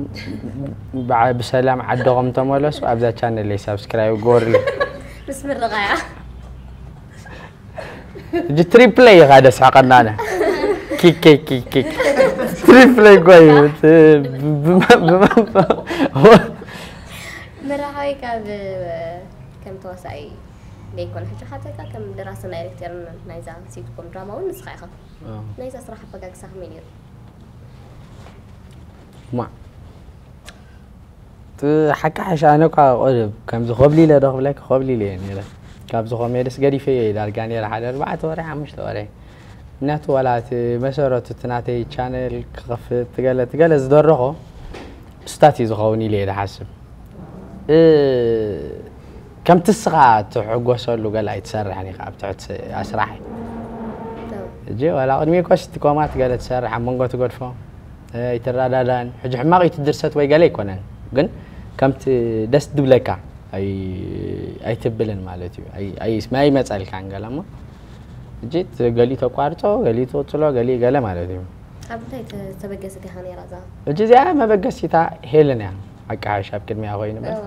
ብዓ-፣ ብሰላም ዓድኹም ተመለሱ። ኣብዛ ቻነለይ ሳብስክራይብ ግበሩለይ። ምስ ምርቓያ። እጂ ትሪፕለይ ኢኻ ደስሓቐናነ። ኪክ፣ ኪክ፣ ኪክ፣ ኪክ። ትሪፕለይ እኮ እዩ። ብ-፣ ብማ-፣ ብማ-፣ መራሓዊ ካብ ከም ተዋሳኢ ዘይኮነ ሕጂ ሓተካ ከም ደራስን ዳይሬክተርን ናይዛ ሲትኮም ድራማ እውን ንስኻ ኢኻ። ኣዎ። ናይዛ ስራሕ ኣበጋግሳ ከመይ ነይሩ? ማ-፣ እቲ ሓቂ ሓሽ ኣነ እኳ ቆ-፣ ከምዚ ኮብሊለ ዶ ክብለኪ፣ ኮብሊለ እየ ነይረ። ካብዚ ኮሜድስ ገዲፈዮ እየ ዳርጋ ነይረ ሓደ ኣርባዕተ ወርሒ፣ ሓሙሽተ ወርሒ። ምክንያቱ ዋላ እቲ መሰረቱ እቲ ናተይ ቻነል ክኸፍት ትገለ፣ ትገለ ዝደረኾ ስታት እዩ ዝኸውን ኢለ እየ ዝሓስብ። እ፣ ከምቲ እስኻ ትሕጎሰሉ ገለ ኣይትሰርሕን ኢኻ ኣብ ትሕቲ ስ-፣ ኣስራሕ። ሕጂ ዋላ ቅድሚ ኮስ ትኮማት ገለ ትሰርሕ፣ ኣብ መንጎ ትገድፎ፣ እ፣ ኣይትረዳዳን። ሕጂ ሕማቕ እዩ እቲ ድርሰት ወይ ገለ ኣይኮነን፣ ግን ከምቲ ደስ ድብለካ ኣይ-፣ ኣይትብልን ማለት እዩ። ኣይ-፣ ኣይ-፣ ኣይመጸልካን ገለ እሞ፣ ሕጂ ት-፣ ገሊኡ ተቋርጾ፣ ገሊኡ ትቕጽሎ፣ ገሊኡ ገለ ማለት እዩ። ካብ እንታይ ተ-፣ ተበገሰት ኢኻ ነይራ እዛ? ሕጂ እዚኣ መበገሲታ ሄለን እያ። ሓቂ ሓሽ ኣብ ቅድሚያ ኮይኑ እምበር። እወ።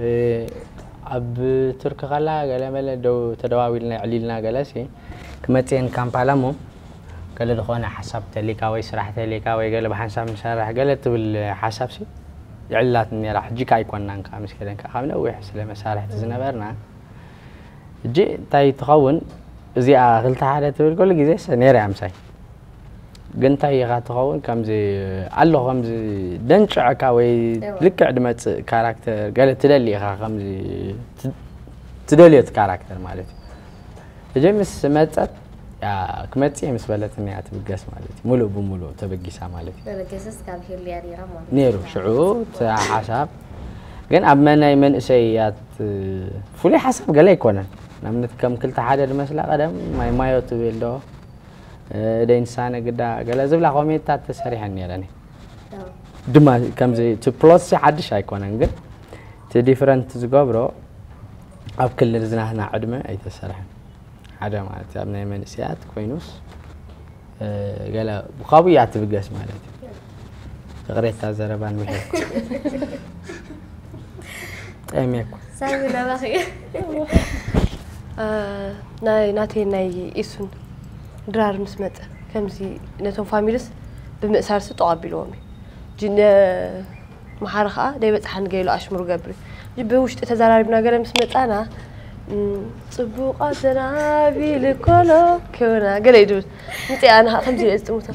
እ፣ ኣብ ቱርኪ ከላ ገለ መለ ደው ተደዋዊልና፣ የዕሊልና ገለ ሲ ክመጽእን ካምፓላ እሞ፣ ገለ ዝኾነ ሓሳብ ተሊካ ወይ ስራሕ ተሊካ ወይ ገለ ብሓንሳብ ንሰርሕ ገለ ትብል ሓሳብ ሲ የዕልላትኒ ነይራ። ሕጂ ከኣ ኣይኮንናን ከኣ ምስ ሄለን ከኣ ካብ ነዊሕ ስለ መሳርሕቲ ዝነበርና፣ ሕጂ እንታይ ትኸውን እዚኣ ክልተ ሓደ ትብል ኩሉ ግዜ ሰ-፣ ነይራ እያ ምሳይ። ግን እንታይ ኢኻ ትኸውን ከምዚ ኣሎ፣ ከምዚ ደንጭዐካ ወይ እወ። ልክዕ ድመጽእ ካራክተር ገለ ትደሊ ኢኻ፣ ከምዚ ት-፣ ትደልዮ እቲ ካራክተር ማለት እዩ። ሕጂ ምስ መጸት ክመጽእ ምስ በለትኒ እያ ትብገስ ማለት እዩ። ሙሉእ ብሙሉእ ተበጊሳ ማለት እዩ። መበገሰስ ካብ ሄሉ እያ ነይራ ማለት ነይሩ ሽዑ እቲ ሓሳብ ግን ኣብ መናይ መንእሰያት ፍሉይ ሓሳብ ገለ ኣይኮነን። ንኣብነት ከም ክልተ ሓደ ዝመስላ ቀደም ማይ ማዮ ትብል ዶ ደይንሳነ ግዳ ገለ ዝብላ ኮሜንታት ተሰሪሐን ነይረን ድማ ከምዚ እቲ ፕሎት ሓድሽ ኣይኮነን ግን እቲ ዲፍረንት ዝገብሮ ኣብ ክልል ዝናህና ዕድመ ኣይተሰርሐን ሓደ ማለት ኣብ ናይ መንእስያት ኮይኑስ ገለ ካብኡ እያ ትብገስ ማለት እዩ። ይቕሬታ ዘረባን ምሕልኩ ጠሜኩ ሳሚ ናባኺ ናይ ናተይ ናይ ኢሱን ድራር ምስ መፀ ከምዚ ነቶም ፋሚልስ ብምእሳርሲ ተቐቢልዎም እዩ። ጅነ መሓሪ ከዓ ደይበፅሓኒ ገይሉ ኣሽሙር ገብር እዩ። ብውሽጢ ተዘራሪብና ገለ ምስ መፃና ፅቡቓት ዘናቢ ልኮሎ ክብና ገለ እዩ ድብል ምፅእ ኣነ ከዓ ከምዚ ኢለ ዝጥምቶ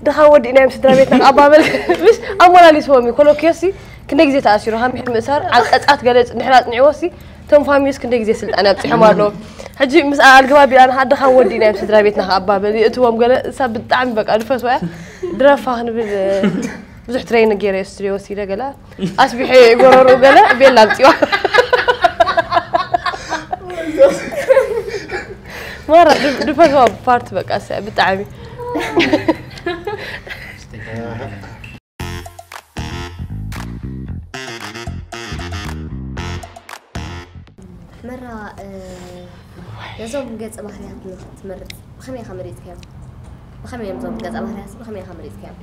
ድኻ ወዲእናዮም ስድራ ቤትና ኣባበል ምስ ኣሞላሊስዎም እዩ ኮሎኪዮሲ ክንደ ግዜ ተኣሲሩ ካብ ምሕር ምእሳር ዓቀፃት ገለ ንሕና ኣፅኒዕዎ ሲ እቶም ፋሚሊስ ክንደ ግዜ ስልጣን ኣብፂሖም ኣለዉ ሕጂ ምስ ኣልግባብ ኢላ ንሓድኻ ወዲእናዮም ስድራ ቤትና ከኣባበል የእትዎም ገለ እሳ ብጣዕሚ በቃ ድፈትዋ እያ ድረፋ ክንብል ብዙሕ ትሬን ገይረ ስቱዲዮ ወሲደ ገለ ኣስቢሐ ጎረሩ ገለ ቤላ ኣምፂዋ ማራ ድፈትዋ ፓርት በቃ እሳ ብጣዕሚ መራ ነዞም ገፀ ባህርያት ንክትመርፅ ብኸመይ ኢኻ መሪፅካዮም? ብኸመይ እዮም እዞም ገፀ ባህርያት ብኸመይ ኢኻ መሪፅካዮም?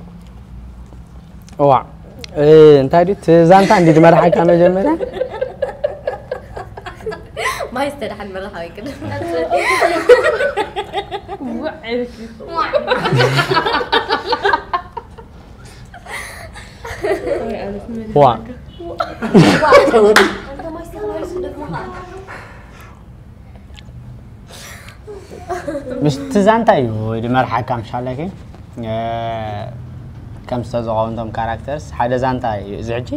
እዋ እንታይ ድዩ እቲ ዛንታ እንዲ ዝመርሓካ መጀመርያ ማይ ዝተደሓን መራሓዊ ቅድም ዋ ምስቲ ዛንታ እዩ ድመርሓካ ምሻለኪ ከም ዝተዘቐውንቶም ካራክተርስ ሓደ ዛንታ እዩ እዚ ሕጂ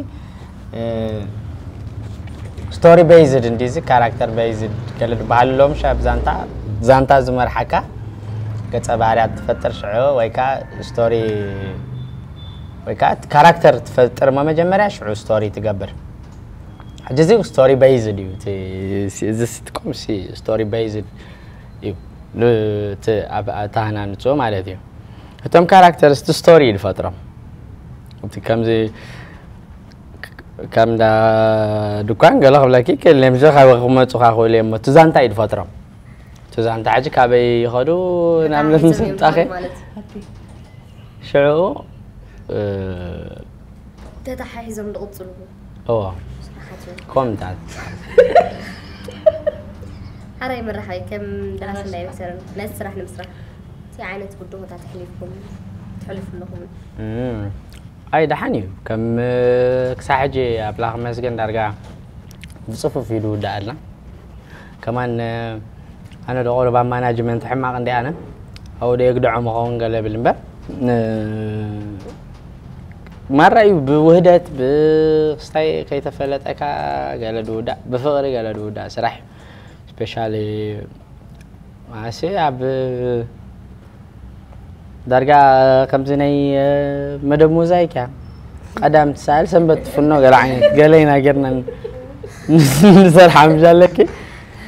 ስቶሪ ቤይዝድ እንዲዚ ካራክተር ቤይዝድ ገለ ዝበሃል ኣሎ ምሽ ኣብ ዛንታ ዛንታ ዝመርሓካ ገፀ ባህርያት ትፈጥር ሽዑ ወይ ከዓ ስቶሪ ወይ ከዓ ካራክተር ትፈጥር መጀመርያ ሽዑ ስቶሪ ትገብር ሕጂ እዚ ስቶሪ ቤይዝድ እዩ እዚ ስትቆም ስቶሪ ቤይዝድ እዩ ኣብ ታህናንፅኦ ማለት እዩ እቶም ካራክተርስ እቲ ስቶሪ እዩ ዝፈጥሮም እቲ ከምዚ ከም እንዳ ድኳን ገለ ክብለኪ ክእል እዮም ሸ ካብ ክመፁ ካ ክእሉ እዮም እቲ ዛንታ እዩ ዝፈጥሮም እቲ ዛንታ ሕጂ ካበይ ይኸዱ ንኣብነት ምስ ምጣኸ ሽዑ ተታሓሒዞም ዝቕፅሉ እዎ ኮምታት ሓራይ መራሓይ ከም ደራሲ እንዳይ መሰረን ነዚ ስራሕ ንምስራሕ እንታይ ዓይነት ብድሆታት ኣሕሊፍኩም ትሕልፉ ኣለኹም ኣይ ደሓን እዩ ከም ክሳብ ሕጂ ኣምላኽ መስገን ዳርጋ ብፅፉፍ እዩ ዝውዳኣልና ከማን ኣነ ዶ ቁሩብ ኣብ ማናጅመንት ሕማቕ እንዲ ኣነ ኣብኡ ዶ የግድዖ ምኸውን ገለ ብል እምበር ማራ እዩ ብውህደት ብክስታይ ከይተፈለጠካ ገለ ድውዳእ ብፍቕሪ ገለ ድውዳእ ስራሕ እዩ ስፔሻሊ ማሲ ኣብ ዳርጋ ከምዚ ናይ መደብ ሞዛይክ እያ ቀዳም ትሰኣል ሰንበት ትፍኖ ገለ ዓይነት ገለ ኢና ጌርና ንሰርሓ ምሽ ኣለኪ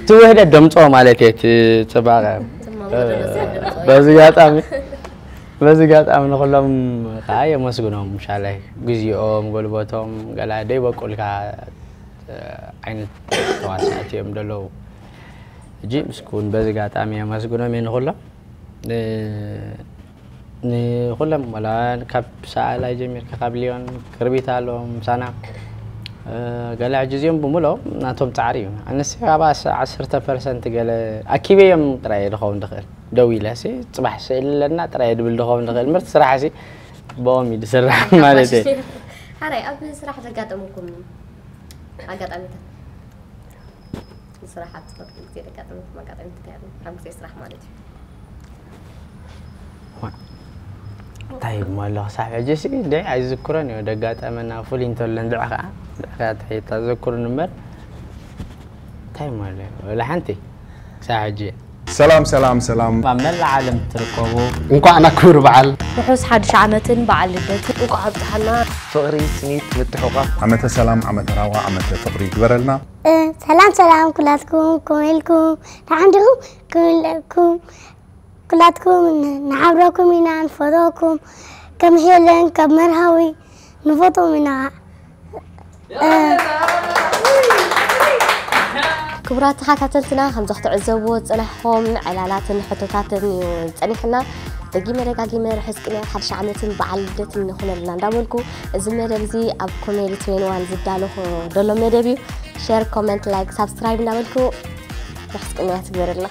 እቲ ውህደት ደምፅኦ ማለት እየ እቲ ፅባቐ በዚ ጋጣሚ በዚ ጋጣሚ ንኩሎም ከዓ የመስግኖም ምሻላይ ግዜኦም ጎልበቶም ገላ ደይበቁልካ ዓይነት ተዋሳእቲ እዮም ዘለዉ ሕጂ ምስኩን በዚ ጋጣሚ የመስግኖም እየ ንኩሎም ንኹሎም ወላ ካብ ሰኣላይ ጀሚርካ ካብ ሊዮን ክርቢት ኣሎ ምሳና ገለ ሕጂ እዚኦም ብምሎም ናቶም ፃዕሪ እዩ ኣነስ ካብ ዓሰርተ ፐርሰንት ገለ ኣኪበዮም ጥራይ ዝኸውን ዝኽእል ደው ኢለ ሲ ፅባሕ ስእሊ ኣለና ጥራይ ድብል ዝኸውን ዝኽእል ምርቲ ስራሕ ሲ ብኦም እዩ ዝስራሕ ማለት እዩ ሓራይ ኣብ ስራሕ ዘጋጠመኩም ኣጋጣሚታት ስራሕ ኣብ ትፈጥሩ ግዜ ዘጋጠመኩም ኣጋጣሚ እንታይ ኣሎ ኣብ ግዜ ስራሕ ማለት እዩ እንታይ ይግሞ ኣለኹ ሳብ ሕጂ ሲ እንደ ኣይዝክሮን እዩ ደጋጠመና ፍሉይ እንተሎ እንድዕ ከዓ እንድዕ ከዓ ትሕየት ኣዘክሩን እምበር እንታይ ማለት እዩ ወላ ሓንቲ ክሳብ ሕጂ ሰላም ሰላም ሰላም። ኣብ መላእ ዓለም ትርከቡ እንኳዕ ናብ ክብሪ በዓል ርሑስ ሓድሽ ዓመትን በዓል ልደትን እንኳዕ ኣብፅሓና። ፍቕሪ፣ ስኒት፣ ምትሕቑቓፍ። ዓመተ ሰላም፣ ዓመተ ራህዋ፣ ዓመተ ፍቕሪ ይግበረልና። ሰላም ሰላም ኩላትኩም፣ ከመይ ኢልኩም? ደሓን ዲኹም? ከመይ ኢልኩም? ኩላትኩም ንሓብረኩም ኢና፣ ንፈትወኩም። ከም ሄለን፣ ከም መርሃዊ ንፈትዎም ኢና። ክቡራት ተኸታተልትና፣ ከምዚ ክትዕዘብዎ ዝጸናሕኹም ዕላላትን ሕቶታትን እዩ ጸኒሕና። ደጊመ ደጋጊመ ርሑስ ቅንያት ሓድሽ ዓመትን በዓል ልደትን ንኹነልና እንዳበልኩ፣ እዚ መደብ እዚ ኣብ ኮሜዲ ትዌንቲ ዋን ዝዳለኹ ዘሎ መደብ እዩ። ሸር፣ ኮመንት፣ ላይክ፣ ሳብስክራይብ እንዳበልኩ ርሑስ ቅንያት ይግበረልና።